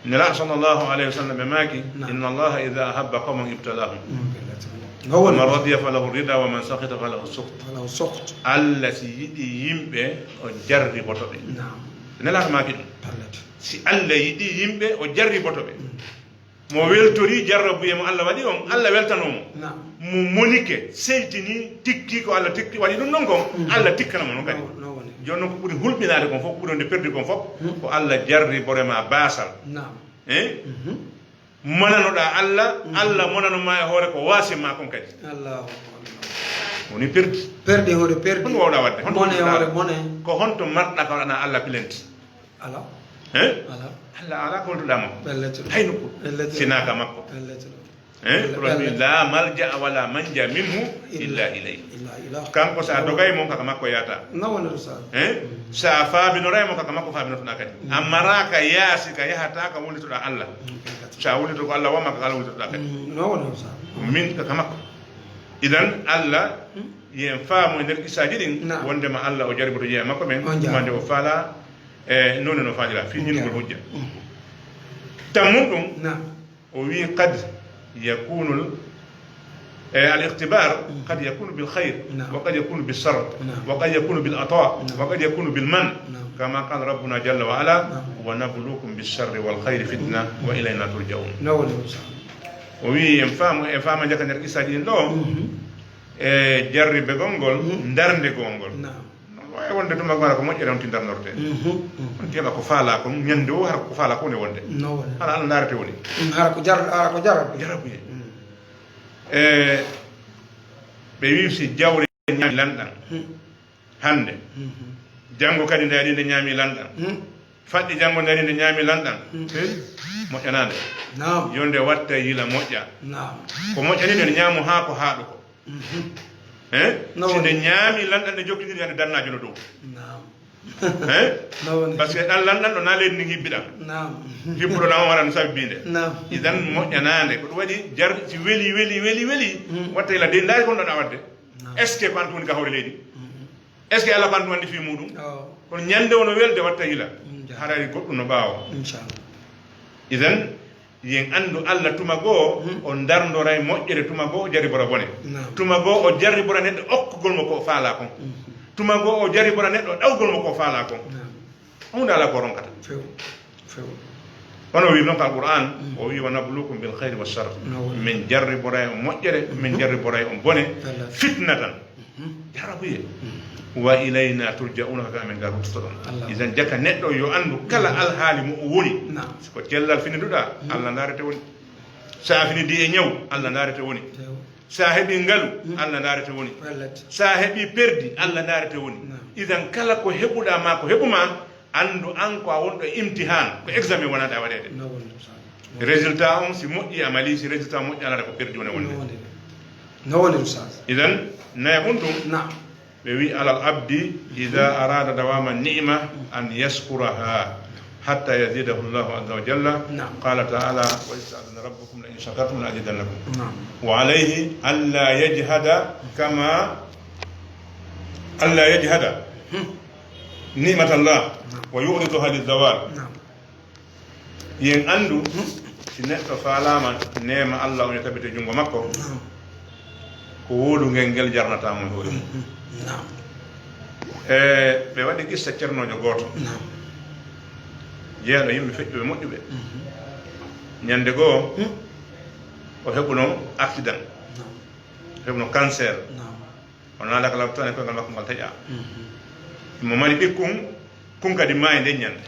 Nelaaɗo sallallahu alayhi wa sallam ɓe maaki, naam, inna Allaha idha ahabba qawman ibtalahum. Hmm, pellet ɗum. No woni. Man radiya falahu rida wa man sakhita falahu suht. Falahu suht. Allah si yiɗi yimɓe, o jarriboto ɓe. Naam. Nelaaɗo maaki ɗum. Pellet. Si Allah yiɗi yimɓe, o jarriboto ɓe. Mm. Mo weltori jarrabuye mo Allah waɗi on, Allah weltano mo. Mo monike, seytini, tikki ko Allah tikki, waɗi ɗum ɗon kon, Allah tikkana mo non kadi. Jooni non ko ɓuri hulɓinaade kon fof, ɓuri wonde perdi kon fof, ko Allah jarribore ma baasal. Hein? Monanoɗaa Allah, Allah monano ma e hoore ko waasi ma kon kadi. Woni perdi. Perdi hoore perdi. Honɗum wawɗaa waɗde? Honɗum mone hoore mone. Ko honto marɗa ka waɗana Allah plainte? Ala. Hein? Ala. Allah ala ko holtuɗaa makko. Hay nokku. Sinaa ka makko. Hein? Ko ɗon wi'i, "La malja wala manja minhu illa ilayh." Kanko, so a dogay mo, kaka makko yahata. Hein? So a faabinoray mo, kaka makko faabinotoɗaa kadi. A maraaka yaasi ka yahata ka wulitoɗaa Allah. So a wulito ko Allah wama, kaka Allah wulitoɗaa kadi. Min kaka makko. Idan Allah, yen faamu e nder qissaaji ɗin, wondema Allah o jariboto jeyaa makko ɓen, tuma nde o faala, e nonde no faalira, fii ñinnugol hujja. Tammun ɗum, o wi'i, qad yakunul, e, al ikhtibar, qad yakunu bil khayr, wa qad yakunu bis sar, wa qad yakunu bil ata, wa qad yakunu bil man, kama qala rabbuna jalla wa ala, wa nabluukum bis sharri wal khayri fitna, wa ilayna turja'un. O wi'i, en faamu, en faama jaka nder qissaaji ɗin ɗo, e jarribegol ngol, ndarndegol ngol. Wawi wonde tuma ko hara ko moƴƴere on ti ndarnorte. On keɓa ko faala kon, ñande o hara ko faala ko woni wonde. Hara Allah ndaarete woni. Hara ko jar-, hara ko jarabu. Jarabu ye. E, ɓe wi si jawle ñaami lanɗan hande, janngo kadi nde ari nde ñaami lanɗan, faɗɗi janngo nde ari nde ñaami lanɗan, moƴƴanaande. Yo nde watta yila moƴƴa. Ko moƴƴani nde ñaamo haa ko haaɗo ko. Hein? Si nde ñaami lanɗan nde jokkindiri hande dannaajo no dow. Hein? Parce que ɗan lanɗan ɗo na leydi ndin hibbiɗan. Hibbuɗo na on waɗa no sabbinde. Idan moƴƴanaande. Ko ɗum waɗi jar si weli, weli, weli, weli. Watta yila de ndaari kon ɗon a waɗde. Est-ce que ko an tun woni ka hoore leydi? Est-ce que Allah ko an tun anndi fii muɗum? Kono ñande wono welde watta yila. Harari goɗɗum no ɓaawo. Inchallah. Idan, yen anndu Allah tuma goo o ndarndoray moƴƴere, tuma goo o jarribora bone. Tuma goo o jarribora neɗɗo okkugol mo ko o faalaa kon. Tuma goo o jarribora neɗɗo ɗawgol mo ko o faalaa kon. Huunde alaa ko ronkata. Few, few. Hono wiiri noon ko Alqur'aan, o wii, "Wa nabluukum bil khayri wa shar." Min jarriboray on moƴƴere, min jarriboray on bone, fitnatan. Jarabuye. Wa ilayna turja'una, ka amen ga ruttotoɗon. Idan jaka neɗɗo yo anndu kala alhaali mo o woni. Ko cellal finiduɗaa, Allah ndaarete woni. Sa finidi e ñaw, Allah ndaarete woni. Sa heɓi ngalu, Allah ndaarete woni. Sa heɓi perdi, Allah ndaarete woni. Idan kala ko heɓuɗaa ma ko heɓu ma, anndu an ko a wonɗo imtihan, ko examen wonande a waɗeede. Résultat on si moƴƴi a mali, si résultat moƴƴi alaa ko perdi woni wonde. No woni, Oustaz. Idan naya ɗum ɗum. Ɓe wi alal abdi ida arada dawama ni'ma an yaskuraha hatta yazidahu Allahu azza wa jalla. Qala ta'ala, wa ista'dana rabbukum la in shakartum la azidannakum. Wa alayhi alla yajhada kama alla yajhada ni'matallah wa yu'riduha lizawal. Yen anndu, si neɗɗo faalaama neema Allah on e tabiti junngo makko, ko wooɗungel ngel jarnata mo e hoore mum. E ɓe waɗi qissa ceernoojo gooto, jeyaɗo yimɓe feƴƴuɓe moƴƴuɓe. Ñande goo, o heɓuno accident, o heɓuno cancer. O naala ka lawtaani, koyngal makko ngal taƴa. Mo mari ɓikkun, kun kadi maayi nden ñande.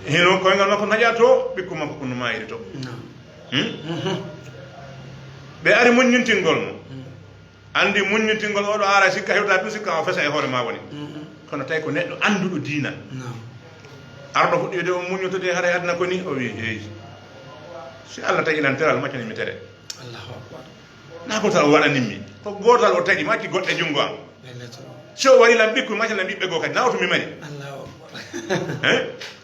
Hino koyngal makko taƴa to, ɓikkun makko kun no maayiri to. Hmm? Ɓe ari muññintingol mo. Anndi muññintingol, oɗo ara sikka hewta ɗum, sikka o fesa e hoore ma woni. Kono tawi ko neɗɗo annduɗo diina. Arɗo fuɗɗi wiide o muññotode haray aduna ko ni, o wi, "Hey, si Allah taƴi lan teral, maccani mi tere." Allahu akbar. Na ko tan o waɗanin mi. Ko gootal o taƴi, macci goɗɗe junngo am. So o wari lan ɓikkuy, macca lan ɓiɓɓe goo kadi. Na o to mi mari. Allahu akbar. Hein?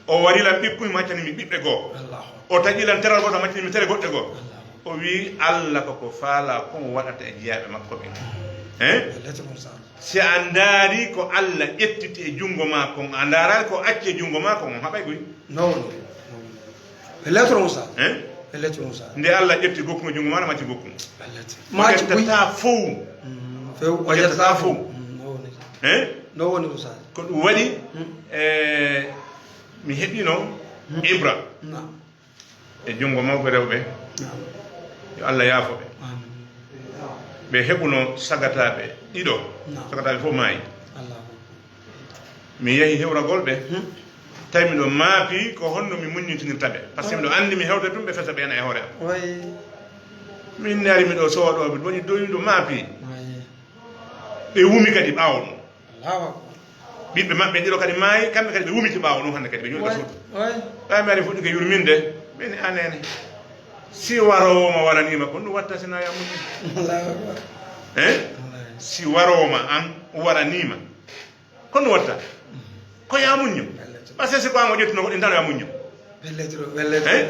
O wari lan ɓikkuy, maccani mi ɓiɓɓe goo. Allahu akbar. O taƴi lan teral gootal, maccani mi tere goɗɗe goo. Allahu akbar. O wi Allah ko ko faala kon waɗata e jiyaaɓe makko ɓen. Hein? Si a ndaari ko Allah ƴettiti e junngo ma kon, a ndaaraali ko acci e junngo ma kon, on haɓay koy. No woni. E lettre Moussa. Hein? E lettre Moussa. Nde Allah ƴetti gokkun e junngo ma, macci gokkun. E lettre. Macci buy. Ƴettata fow. Mm, few. O ƴettata fow. Mm, no woni. Hein? No woni Moussa. Ko ɗum waɗi, eh, mi heɓino Ibra. Na. E junngo mawɓe rewɓe, yo Allah yaafo ɓe. Ɓe heɓuno sagataaɓe ɗiɗo, sagataaɓe fof maayi. Mi yehi hewragol ɓe, tawi miɗo maapi ko honno mi muññintinirta ɓe. Par ce que miɗo anndi mi hewta tun ɓe fesa ɓeena e hoore am. Min ne ari miɗo sowa ɗo, miɗo waɗi doyi miɗo maapi. Ɓe wumi kadi ɓaawo ɗum. Ɓiɓɓe maɓɓe ɗiɗo kadi maayi, kamɓe kadi ɓe wumiti ɓaawo ɗum, hannde kadi ɓe ñuɗi ka suudu. Ɓay mi ari fuɗɗike yurminde, ɓe ni anene. Si waroowo ma waraniima, ko ɗum watta si na ya muññi? Eh? Si waroowo ma an waraniima, ko ɗum watta? Ko ya muñño. Parce que si ko an o ƴettuno goɗɗo, intan ya muñño. Eh?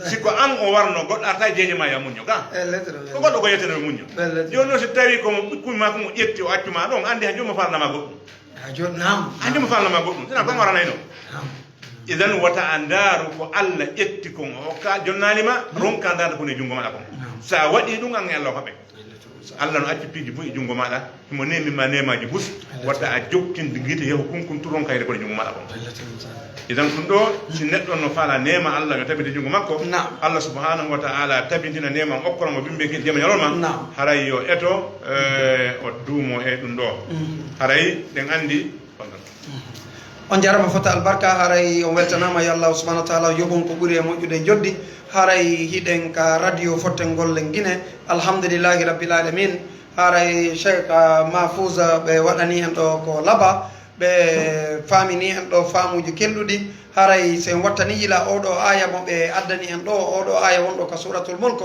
Si ko an o warno goɗɗo arta e jeeje ma ya muñño, ga? Ko goɗɗo ko yettene muñño. Jooni noon si tawi ko mo ɓikkuy ma ko mo ƴetti o accu ma ɗon, anndi ha jooni mo falna ma goɗɗum. Ha jooni, naam. Ha jooni mo falna ma goɗɗum. Sina ko an waranayno. Idan wata a ndaaru ko Allah ƴetti kon o hokka, jonnaali ma, ronka ndaarde ko ne junngo maɗa kon. Sa waɗi ɗum, an e Allah o haɓe. Allah no acci piiji buy e junngo maɗa, himo neemi ma neemaaji buy. Wata a jokkinde gite yahu kunkun turon kayre ko ne junngo maɗa kon. Idan ɗum ɗo, si neɗɗo no faala neema Allah no tabiti junngo makko, Allah subhanahu wa ta'ala tabintina neema on okkora mo bimbe kin jema ñalol ma, haray yo eto, eh, o duumo e ɗum ɗo. Haray ɗen anndi. On jarama fota albarka, haray on weltanama, yo Allah subhanahu wa ta'ala yoɓon ko ɓuri e moƴƴude joddi. Haray hiɗen ka radio fotten gollen Gine, alhamdulillahi rabbil alamin. Haray Cheikh, ah, Mahfouza ɓe waɗani en ɗo ko laba, ɓe faamini en ɗo faamuuji kelɗuɗi. Haray si en wattani yila oɗo aya mo ɓe addani en ɗo, oɗo aya wonɗo ka Suratul Mulk,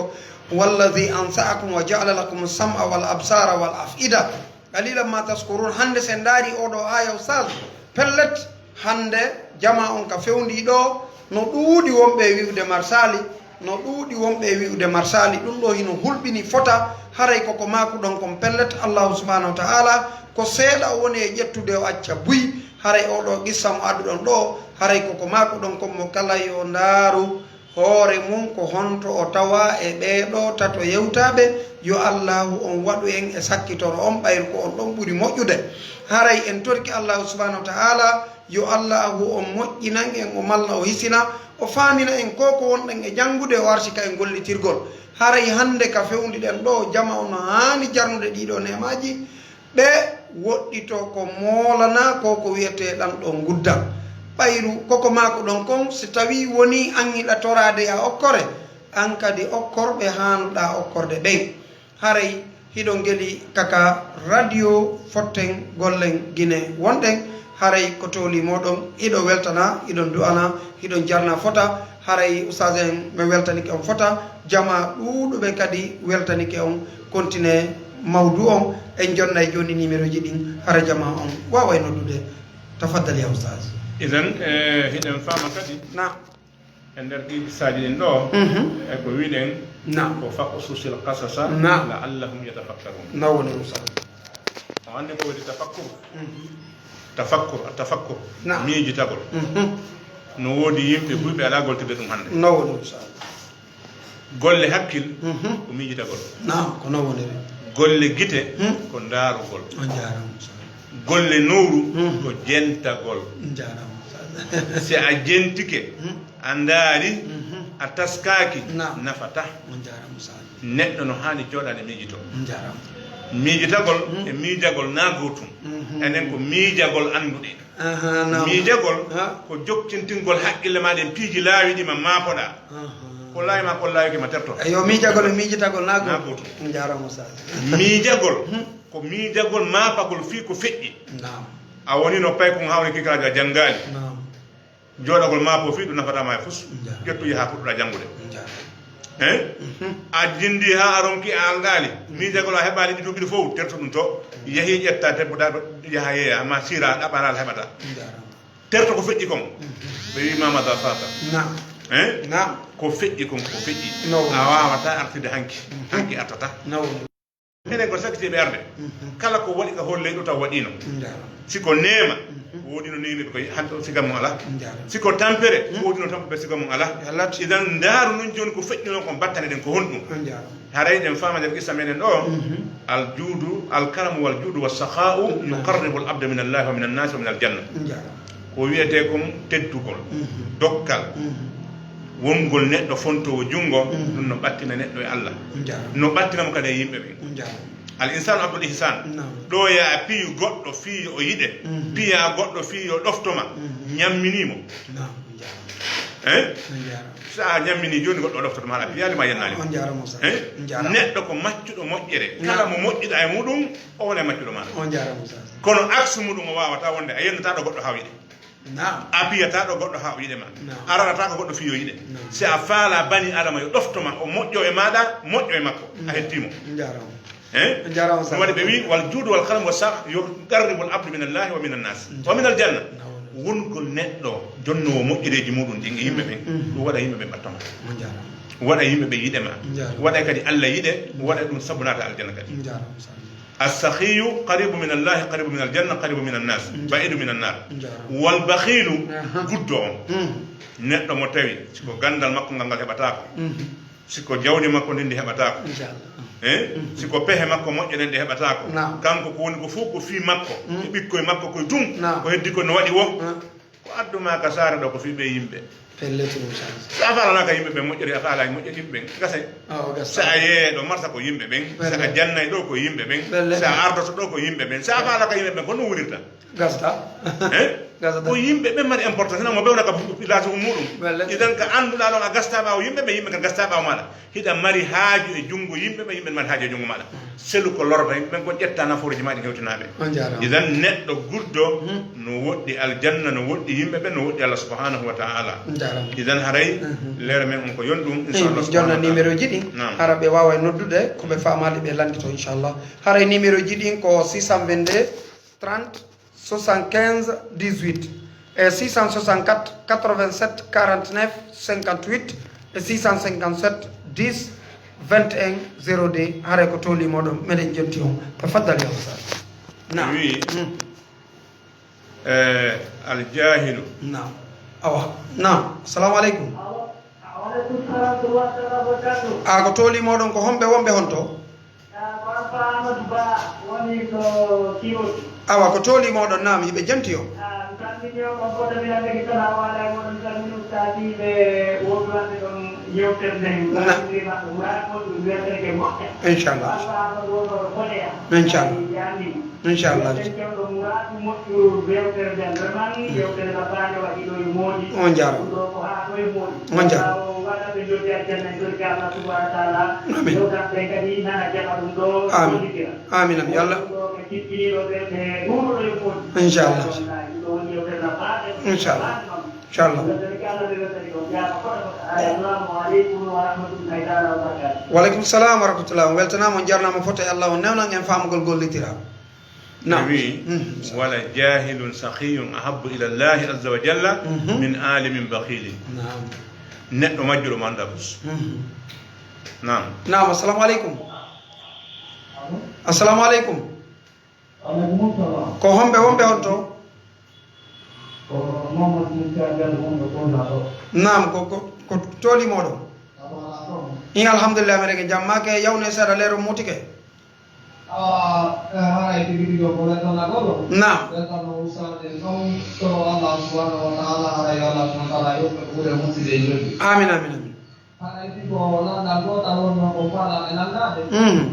"Wallazi ansa'akum wa ja'ala lakum sam'a wal absara wal af'ida. Qalilan ma tashkurun." Hannde si en ndaari oɗo aya, Ustaz, pellet, hannde jama on ka fewndi ɗo, no ɗuuɗi wonɓe e wi'ude marsaali, no ɗuuɗi wonɓe e wi'ude marsaali. Ɗum ɗo hino hulɓini fota, haray koko maakuɗon kon pellet, Allahu subhanahu wa ta'ala, ko seeɗa o woni e ƴettude o acca buy, haray oɗo qissa mo adduɗon ɗo, haray koko maakuɗon kon mo kala yo ndaaru hoore mum ko honto o tawa e ɓee ɗoo tato yewtaaɓe, yo Allaahu on waɗu en e sakkitoro on, ɓayru ko on ɗon ɓuri moƴƴude. Haray en torki Allaahu subhaanahu wa ta'aalaa, yo Allaahu on moƴƴinan en, o malna, o hisina, o faamina en ko ko wonɗen e janngude, o arsika en gollitirgol. Haray hannde ka fewndiɗen ɗoo, jama on haani jarnude ɗii ɗoo neemaaji, ɓe woɗɗitoo ko moolanaa ko ko wiyetee ɗan ɗoo nguddan. Ɓayru koko maakuɗon kon, si tawii wonii an hiɗa toraade e a okkore, an kadi okkor ɓe haanuɗaa okkorde ɓen. Haray hiɗon ngeli kaka radio fotten gollen Gine wonɗen, haray ko tooli mooɗon, hiɗon weltanaa, hiɗon du'anaa, hiɗon jarnaa fota. Haray ustaas en, mi weltanike on fota, jamaa ɗuuɗuɓe kadi weltanike on. Kontinee mawdu on, en jonnay jooni nimerooji ɗin, hara jamaa on waaway noddude. Tafaddal ya ustaas. Idan, eh, hiɗen faama kadi. Naam. E nder ɗii qissaaji ɗin ɗoo, mhm, e ko wiɗen, naam, ko faqsusil qasasa, naam, la'allahum yatafakkarun. No woni ustaas? O anndi ko woni tafakkur? Mhm. Tafakkur, a tafakkur, naam, miijitagol. Mhm. No woodi yimɓe buy ɓe alaa goltirde ɗum hannde. No woni ustaas? Golle hakkil, mhm, ko miijitagol. Naam, ko non woniri. Golle gite, hmm, ko ndaarugol. On jaaraama ustaas. Golle nowru, hmm, ko jentagol. On jaaraama ustaas. Si a jentike, hmm, a ndaari, mhm, a taskaaki, naam, nafataa. On jaaraama ustaas. Neɗɗo no haani jooɗaade miijitoo. On jaaraama. Miijitagol, hmm, e miijagol naa gootum. Mhm. Enen ko miijagol annduɗen. Aha, naam. Miijagol, ha, ko jokkintingol hakkille maa ɗen piiji laawi ɗi ma maapoɗaa. Aha. Ko laawi maa, ko laawi ki ma terto. Eyo, miijagol e miijitagol naa gootum. Naa gootum. Jaaraama ustaas. Miijagol, hmm, ko miijagol maapagol fii ko feƴƴi. Naam. A woni no paykun haa woni kiikaraajo a janngaali. Naam. Jooɗagol maa ko fii ɗum nafataa maa e fus. Njaaraama. Ƴettu yaha puɗɗoɗaa janngude. Njaaraama. Hein? Mhm. A jinndi haa a ronki a alɗaali. Miijagol a heɓaali ɗi duuɓi ɗi fof, tertu ɗum to. Yahi ƴetta debbo daaɗo yaha yeeya, amma siira ɗaɓɓanaa a heɓataa. Njaaraama. Terto ko feƴƴi kon. Mhm. Ɓe wii ma maza fata. Naam. Hein? Naam. Ko feƴƴi kon, ko feƴƴi. No. A waawataa artude hanki. Mhm. Hanki artataa. No. Enen ko sakkitii ɓe arde. Mhm. Kala ko waɗi ka holle ɗo taw waɗiino. Njaaraama. Si ko neema, mhm, woodino neemi ɓe ko hannde o siga mum alaa. Njaaraama. Si ko tampere, mhm, woodino tampere siga mum alaa. Yallat. Idan ndaaru nun jooni ko feƴƴuno kon battane ɗen ko honɗum? Njaaraama. Haray ɗen faama nder qissa meɗen ɗo, mhm, al juudu, al karamu wal juudu was sakha'u, naam, yuqarribu al abda min Allahi wa min annaasi wa min al janna. Njaaraama. Ko wiyetee kon teddugol, mhm, dokkal. Mhm. Wongol neɗɗo fontoowo junngo, ɗum no ɓattina neɗɗo e Allah. On jaaraama. No ɓattina mo kadi e yimɓe ɓen. On jaaraama. Al insanu abdul ihsan. Naam. Ɗo ya piyu goɗɗo fii yo o yiɗe. Mhm. Piya goɗɗo fii yo ɗofto ma. Mhm. Ñamminii mo. Naam, on jaaraama. Eh? On jaaraama. So a ñamminii jooni goɗɗo o ɗoftoto ma, a piyaali ma yennaali ma. On jaaraama, Ustaz. Eh? On jaaraama. Neɗɗo ko maccuɗo moƴƴere. Naam. Kala mo moƴƴuɗa e muɗum, o wona e maccuɗo ma. On jaaraama, Ustaz. Kono aksu muɗum o waawata wonde a yennata ɗo goɗɗo haa o yiɗe. Naam. A piyataa ɗo goɗɗo haa o yiɗe ma. Naam. A rarata ko goɗɗo fii yo yiɗe. Naam. Si a faalaa bani Adama yo ɗofto ma, o moƴƴo e maaɗa, moƴƴo e makko. A hettii mo. On jaaraama. Eh? On jaaraama, Ustaz. Ɗum waɗi ɓe wi, "Wal juudu wal karam wa sa yuqarribu al abdu min Allahi wa min annas. Wa min al janna." Naam. Wongol neɗɗo jonnoowo moƴƴereeji muɗum ɗin e yimɓe ɓen, mm, ɗum waɗa yimɓe ɓen ɓatto ma. On jaaraama. Waɗa yimɓe ɓen yiɗe ma. On jaaraama. Waɗa kadi Allah yiɗe, waɗa ɗum sabu naata aljanna kadi. On jaaraama, Ustaz. As-sakhiyu qaribu min Allahi, qaribu min al-janna, qaribu min an-nas, mm, ba'idu min an-nar. Njaaraama. Wal bakhilu, aha, guddo on. Mm. Neɗɗo mo tawi, si ko ganndal makko ngal, ngal heɓataako. Mm. Si ko jawdi makko ndin, ndi heɓataako. Inchallah. Eh? Mm. Si ko pehe makko moƴƴe ɗen, ɗe heɓataako. Naam. Kanko ko woni ko fof ko fii makko, mm, e ɓikkoy makko koy tun. Naam. Ko heddi ko no waɗi wo. Ah. Ko addu ma ka saare ɗo ko fii ɓe yimɓe. Pellet, inchallah. Si a faalanaaka yimɓe ɓen moƴƴere, a faalaaki moƴƴere yimɓe ɓen, gasay. Ah, o gasa. Si a yeeyay ɗo marsa ko yimɓe ɓen, si a, pellet, jannay ɗo ko yimɓe ɓen, pellet, si a ardoto ɗo ko yimɓe ɓen, si a faalaaka yimɓe ɓen, ko no wonirta? Gasta. Eh? Gasta. Ko yimɓe ɓen mari importance, hino mo bewna ka village um muɗum. Pellet. Idan ka annduɗaa ɗon a gasta ɓaawo yimɓe ɓen, yimɓe ka gasta ɓaawo maaɗa. Hiɗa mari haaju e junngo yimɓe ɓen, yimɓe mari haaju e junngo maaɗa. Selu ko lorata yimɓe ɓen kon, ƴetta nafooreji maa ɗin hewtinaa ɓe. On jaaraama. Idan neɗɗo guddo, hmm, no woɗɗi aljanna, no woɗɗi yimɓe ɓen, no woɗɗi Allah subhanahu wa ta'ala. On jaaraama. Idan haray, mhm, leere men on ko yon ɗum, eh, inchallah, mi jonna subhanahu wa ta'ala, numéro ji ɗin. Naam. Hara ɓe waaway noddude, ko ɓe faamaali ɓe lanndito, inchallah. Haray numéro ji ɗin ko six cent vingt-deux, trente, soixante-quinze, dix-huit et six cent soixante-quatre, quatre-vingt-sept, quarante-neuf, cinquante-huit et six cent cinquante-sept, dix, vingt et un, zéro deux. Haray ko tooli moɗon meɗen jonti on. Tafaddal ya Ustaz. Naam. Wi, hmm, eh, al jahilu. Naam. Awa. Naam. Assalamu alaikum. Wa alaikum salam wa rahmatullahi wa barakatuh. A ko tooli moɗon ko homɓe wonɓe honto? Ah, ko Alfa Amadou Ba woni to Kiroji. Awa, ko tooli moɗon, naam, hiɓe janti o. Ah, mi salmini on, on foto mi nandeke salamu alay moɗon, mi salmini ustaasiiɓe wonɓe waɗde ɗon yewtere nden. Na- mi salmini maɓɓe, muraad mon ɗum weltere ke moƴƴa. Inchallah. Alfa Amadou wonno ɗo Koleya. Inchallah. Ay, yaamin. Inchallah. Eɗen kewɗo muraadu moƴƴuru yewtere nden. Vraiment, yewtere labbaande waɗi ɗo e moodi. On jaaraama. Ɗo ko haa ɗo e moodi. On jaaraama. Ɓaawo waɗa ɓe jooɗi aljanna en torki Allah subhanahu wa ta'ala. Amin. Yewtaɓe kadi nana jaɓa ɗum ɗo. Amin. Hollitira. Amin, amin. Yo Allah. Ɗum ɗo ɓe kikkiniiɗo ɓe, ɓe ɗuuɗo ɗo e moodi. Inchallah. Wallahi, ɗum ɗo woni yewtere labbaande. Inchallah. Inchallah. Wa alaikum salam wa rahmatullah. On weltanaama, on jarnaama fof e Allah, on newnan en faamugol gollitira. Naam. Wi, mhm, wala jahilun sakhiyun ahabbu ila Allahi azza wa jalla, mhm, min alimin bakhilin. Naam. Neɗɗo majjuɗo mo anndaa bus. Mhm. Naam. Naam, assalamu alaikum. Assalamu alaikum. Alaikum salam. Ko homɓe wonɓe on to? Ko Mamadou Moussa Diallo wonɓe Kolda ɗo. Naam, ko, ko, ko tooli moɗon? Awa, awa. In alhamdulillah, meɗen jam. Make yawne seeɗa leero mutike. Awa, eh, haray tigi tigi o ko weltanagol. Naam. Weltano Moussa Diallo ɗon to Allah subhanahu wa ta'ala, haray Allah subhanahu wa ta'ala yoɓɓe ɓure musiɓe e jolɗi. Amin, amin, amin. Haray si ko lanndal gootal wonno ko faalaaɓe lanndaade. Mm.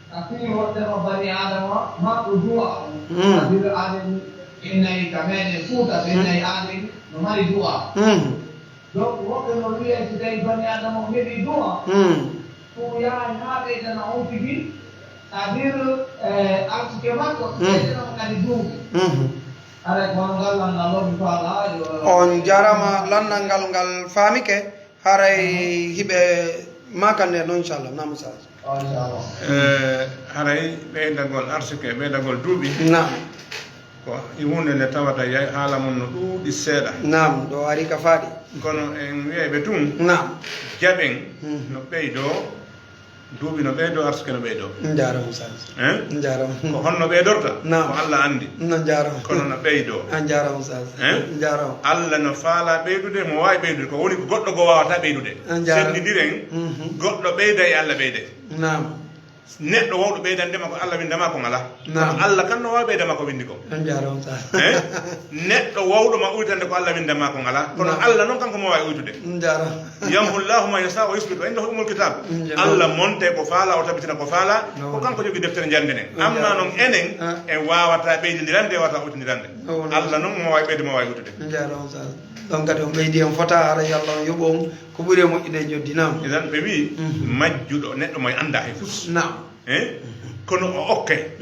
Ka fii wonde ko bani Aadama marɗo du'a. Mm. Ka nder aaden innayi ka meɗen Fuuta, ɓe innayi aaden no mari du'a. Mm. Donc, woɓɓe no wi'ay si tawi bani Aadama o heɓi du'a, mm, ko yahay haa ɓeydana on tigi, c'est-à-dire, eh, arsike makko, mm, ɓeydana on kadi duuɓi. Mm. Haray ko ngal lanndal ɗo mi faalaa, yo. On jaaraama, lanndal ngal ngal faamike. Haray hiɓe maaka nde noon, inchallah. Naam, Ustaz. Inchallah. Eh, haray ɓeydagol arsike, ɓeydagol duuɓi. Naam. Ko e huunde nde tawata yay-, haala mum no ɗuuɗi seeɗa. Naam, ɗo ari ka faaɗi. Kono en wi'ay ɓe tun, naam, jaɓen, mhm, no ɓeydoo, duuɓi no ɓeydoo, arsike no ɓeydoo. Njaaraama, Ustaz. Eh? Njaaraama. Ko honno ɓeydorta? Naam. Ko Allah anndi. No njaaraama. Kono no ɓeydoo. A njaaraama, Ustaz. Eh? Njaaraama. Allah no faalaa ɓeydude, mo waawi ɓeydude. Ko woni ko goɗɗo goo waawataa ɓeydude. A njaaraama. Senndindiren, mhm, goɗɗo ɓeyda e Allah ɓeyda. Naam. Neɗɗo wawɗo ɓeydande ma ko Allah winda ma ko ngala. Kono Allah kan no wawi ɓeyda ma ko windi ko. On jaaraama sa. Eh? Neɗɗo wawɗo ma uytande ko Allah winda ma ko ngala. Kono Allah non kanko mo wawi uytude. On jaaraama. Yamhu Allahu ma yasha wa yusbit wa indahu umul kitab. Allah monte ko faala, o tabitina ko faala. Ko kanko jogi deftere njande nden. Amma non enen en wawata ɓeydindirande, wawata uytindirande. Allah non mo wawi ɓeyde, mo wawi uytude. On jaaraama sa. Ɗon kadi on ɓeydi en fota, haray Allah on yoɓo on ko ɓuri e moƴƴude e joddi. Naam. Idan ɓe wi majjuɗo neɗɗo mo anda hay fus. Naam. Eh? Kono o okke.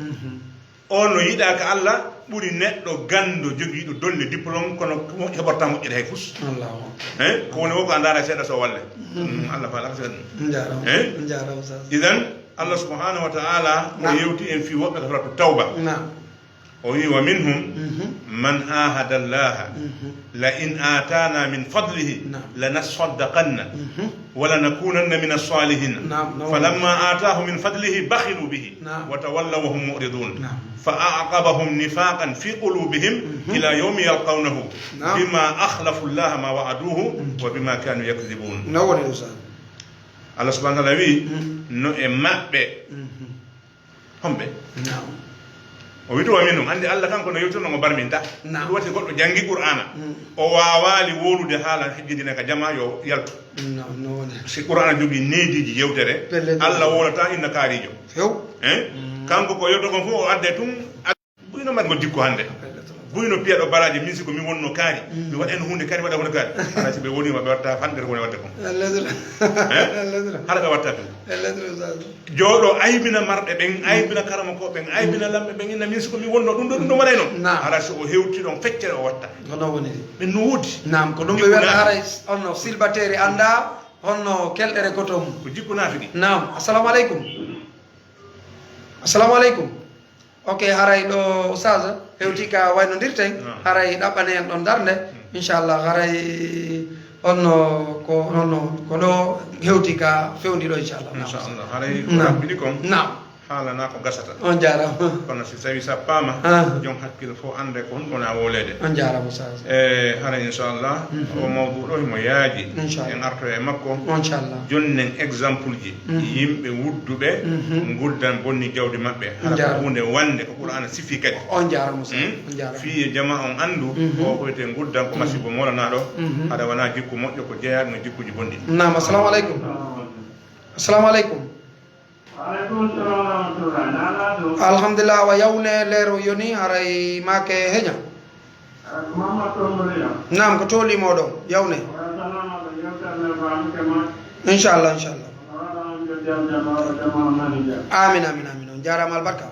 O no yiɗa ka Allah ɓuri neɗɗo gando jogiiɗo dolle diplôme kono mo heɓorta moƴƴere hay fus. Allahu akbar. Eh? Ko woni o ko a ndaara seeɗa so walle. Allah faala ko seeɗa. On jaaraama. Eh? On jaaraama sa. Idan Allah subhanahu wa ta'ala o yewti en fi woɓɓe ka suratu Tawba. Naam. O wi, wa minhum man ahada Allaha la in atana min fadlihi lanasaddaqanna wa lanakunanna min as-salihin. Naam, naam. Falamma atahu min fadlihi bakhilu bihi wa tawallaw wa hum mu'ridun. Fa a'qabahum nifaqan fi qulubihim ila yawmi yalqawnahu bima akhlafu Allaha ma wa'aduhu wa bima kanu yakdhibun. No woni ɗum sa. Allah subhanahu wa ta'ala wi no e maɓɓe. Homɓe? Naam. O wi to wa minhum, andi Allah kanko no yewtirno mo barminta. Naam. Ɗum wati goɗɗo jangi Qur'ana. O wawali wolude haala hejjidina ka jama yo yaltu. Naam, no woni. Si Qur'ana jogi neediji yewtere, Allah wolata inna kaarijo. Few. Eh? Kanko ko yewto kon fof o adde tun. Buyno mari ngo jikku hande. Buyno piya ɗo baraji, min si ko mi wonno kaari. Mi waɗa en hunde kaari, waɗa hunde kaari. Hara si ɓe woni ma ɓe watta fanɗere ko woni wadde kon. Eh? Hara ɓe watta tun. Jooɗo aybina marɓe ɓen, aybina karamoko ɓen, aybina lamɓe ɓen, inna min si ko mi wonno ɗum ɗo, ɗum ɗo waɗayno. Naam. Hara so o hewti ɗon feccere o watta. Ko non woni. Ɓen no woodi. Naam, ko ɗum ɓe wiyata haray on no silbateeri annda, on no kelɗere goto mum. Ko jikku naafiki. Naam. Assalamu aleykum. Assalamu aleykum. Ok, haray ɗo Oustaz hewti ka waynodirten, haray ɗaɓɓane en ɗon darnde, inchallah, haray on no ko, on no ko ɗo hewti ka fewndi ɗo, inchallah. Naam. Inchallah, haray ko ɗaɓɓiɗi kon. Naam. Haalana ko gasata. On jaaraama. Kono si tawi sappaama, joom hakkille fof annde ko honɗum wona wooleede. On jaaraama, Oustaz. E, hara, inchallah, o mawdu ɗo himo yaaji. Inchallah. En arto e makko. Inchallah. Jonnen exemple ji. Yimɓe wudduɓe nguddan bonni jawdi maɓɓe. Hara ko huunde wannde, ko Qur'aana sifi kadi. On jaaraama, Oustaz. On jaaraama. Fii e jama on anndu, o ko wiyetee nguddan ko masibo moolanaɗo. Hara wona jikku moƴƴo, ko jeyaa no jikkuji bonɗi. Naam, assalamu aleykum. Assalamu aleykum. Wa aleykum salam wa rahmatullah. Nana ɗum? Alhamdulillah, wa yawne leero yoni, haray maake heña. Naam, ko tooli moɗon, yawne. Inchallah, inchallah. Amin, amin, amin. On jaaraama albarka.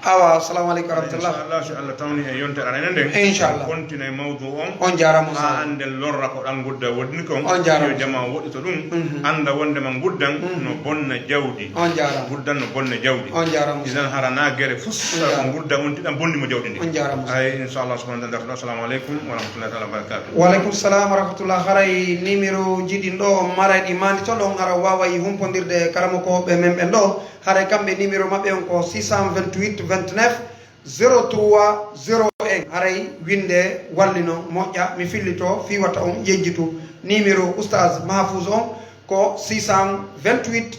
Awa, assalamu aleykum wa rahmatullah. Inchallah, si Allah tawni e yontere arane nden. Inchallah. Kontina e mawdu on. On jaaraama. Haa annden lorra ko ɗan ngudda woni kon. On jaaraama. Yo jama woɗɗito ɗum. Annda wonde ma nguddan no bonna jawdi. On jaaraama. Nguddan no bonna jawdi. On jaaraama. Idan hara na gere fus. On jaaraama. Ko nguddan on tiɗan bonni mo jawdi ndi. On jaaraama. Ay, inchallah, subhanahu wa ta'ala. Assalamu aleykum wa rahmatullahi ta'ala wa barakatuh. Wa aleykum salam wa rahmatullah. Haray numéro ji ɗin ɗo on maray ɗi mandi to ɗon hara waaway humpondirde karamokooɓe men ɓen ɗo. Haray kamɓe numéro maɓɓe on ko six cent vingt-huit vingt-neuf zéro trois zéro un. Haray winde wallino moƴƴa mi fillito fii wata on yejjitu. Numéro Oustaz Mahfouz on ko six cent vingt-huit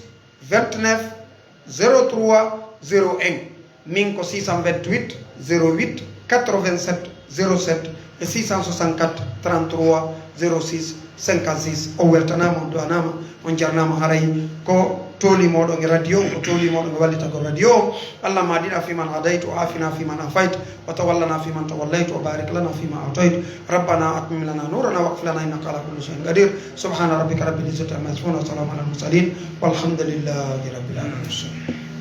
vingt-neuf zéro trois zéro un. Min ko six cent vingt-huit zéro huit quatre-vingt-sept zéro sept e six cent soixante-quatre trente-trois zéro six cinquante-six. On weltanaama, on du'anaama, on jarnaama. Haray ko tooli moɗon e radio on, ko tooli moɗon e wallitagol radio on. Allahumma ahdina fiman hadayt, wa afina fiman afayt, wa tawallana fiman tawallayt, wa barik lana fima a'tayt. Rabbana atmim lana nurana waghfir lana innaka ala kulli shay'in qadir. Subhana rabbika rabbil izzati amma yasifun, wa salamun alal mursalin, walhamdulillahi rabbil alamin.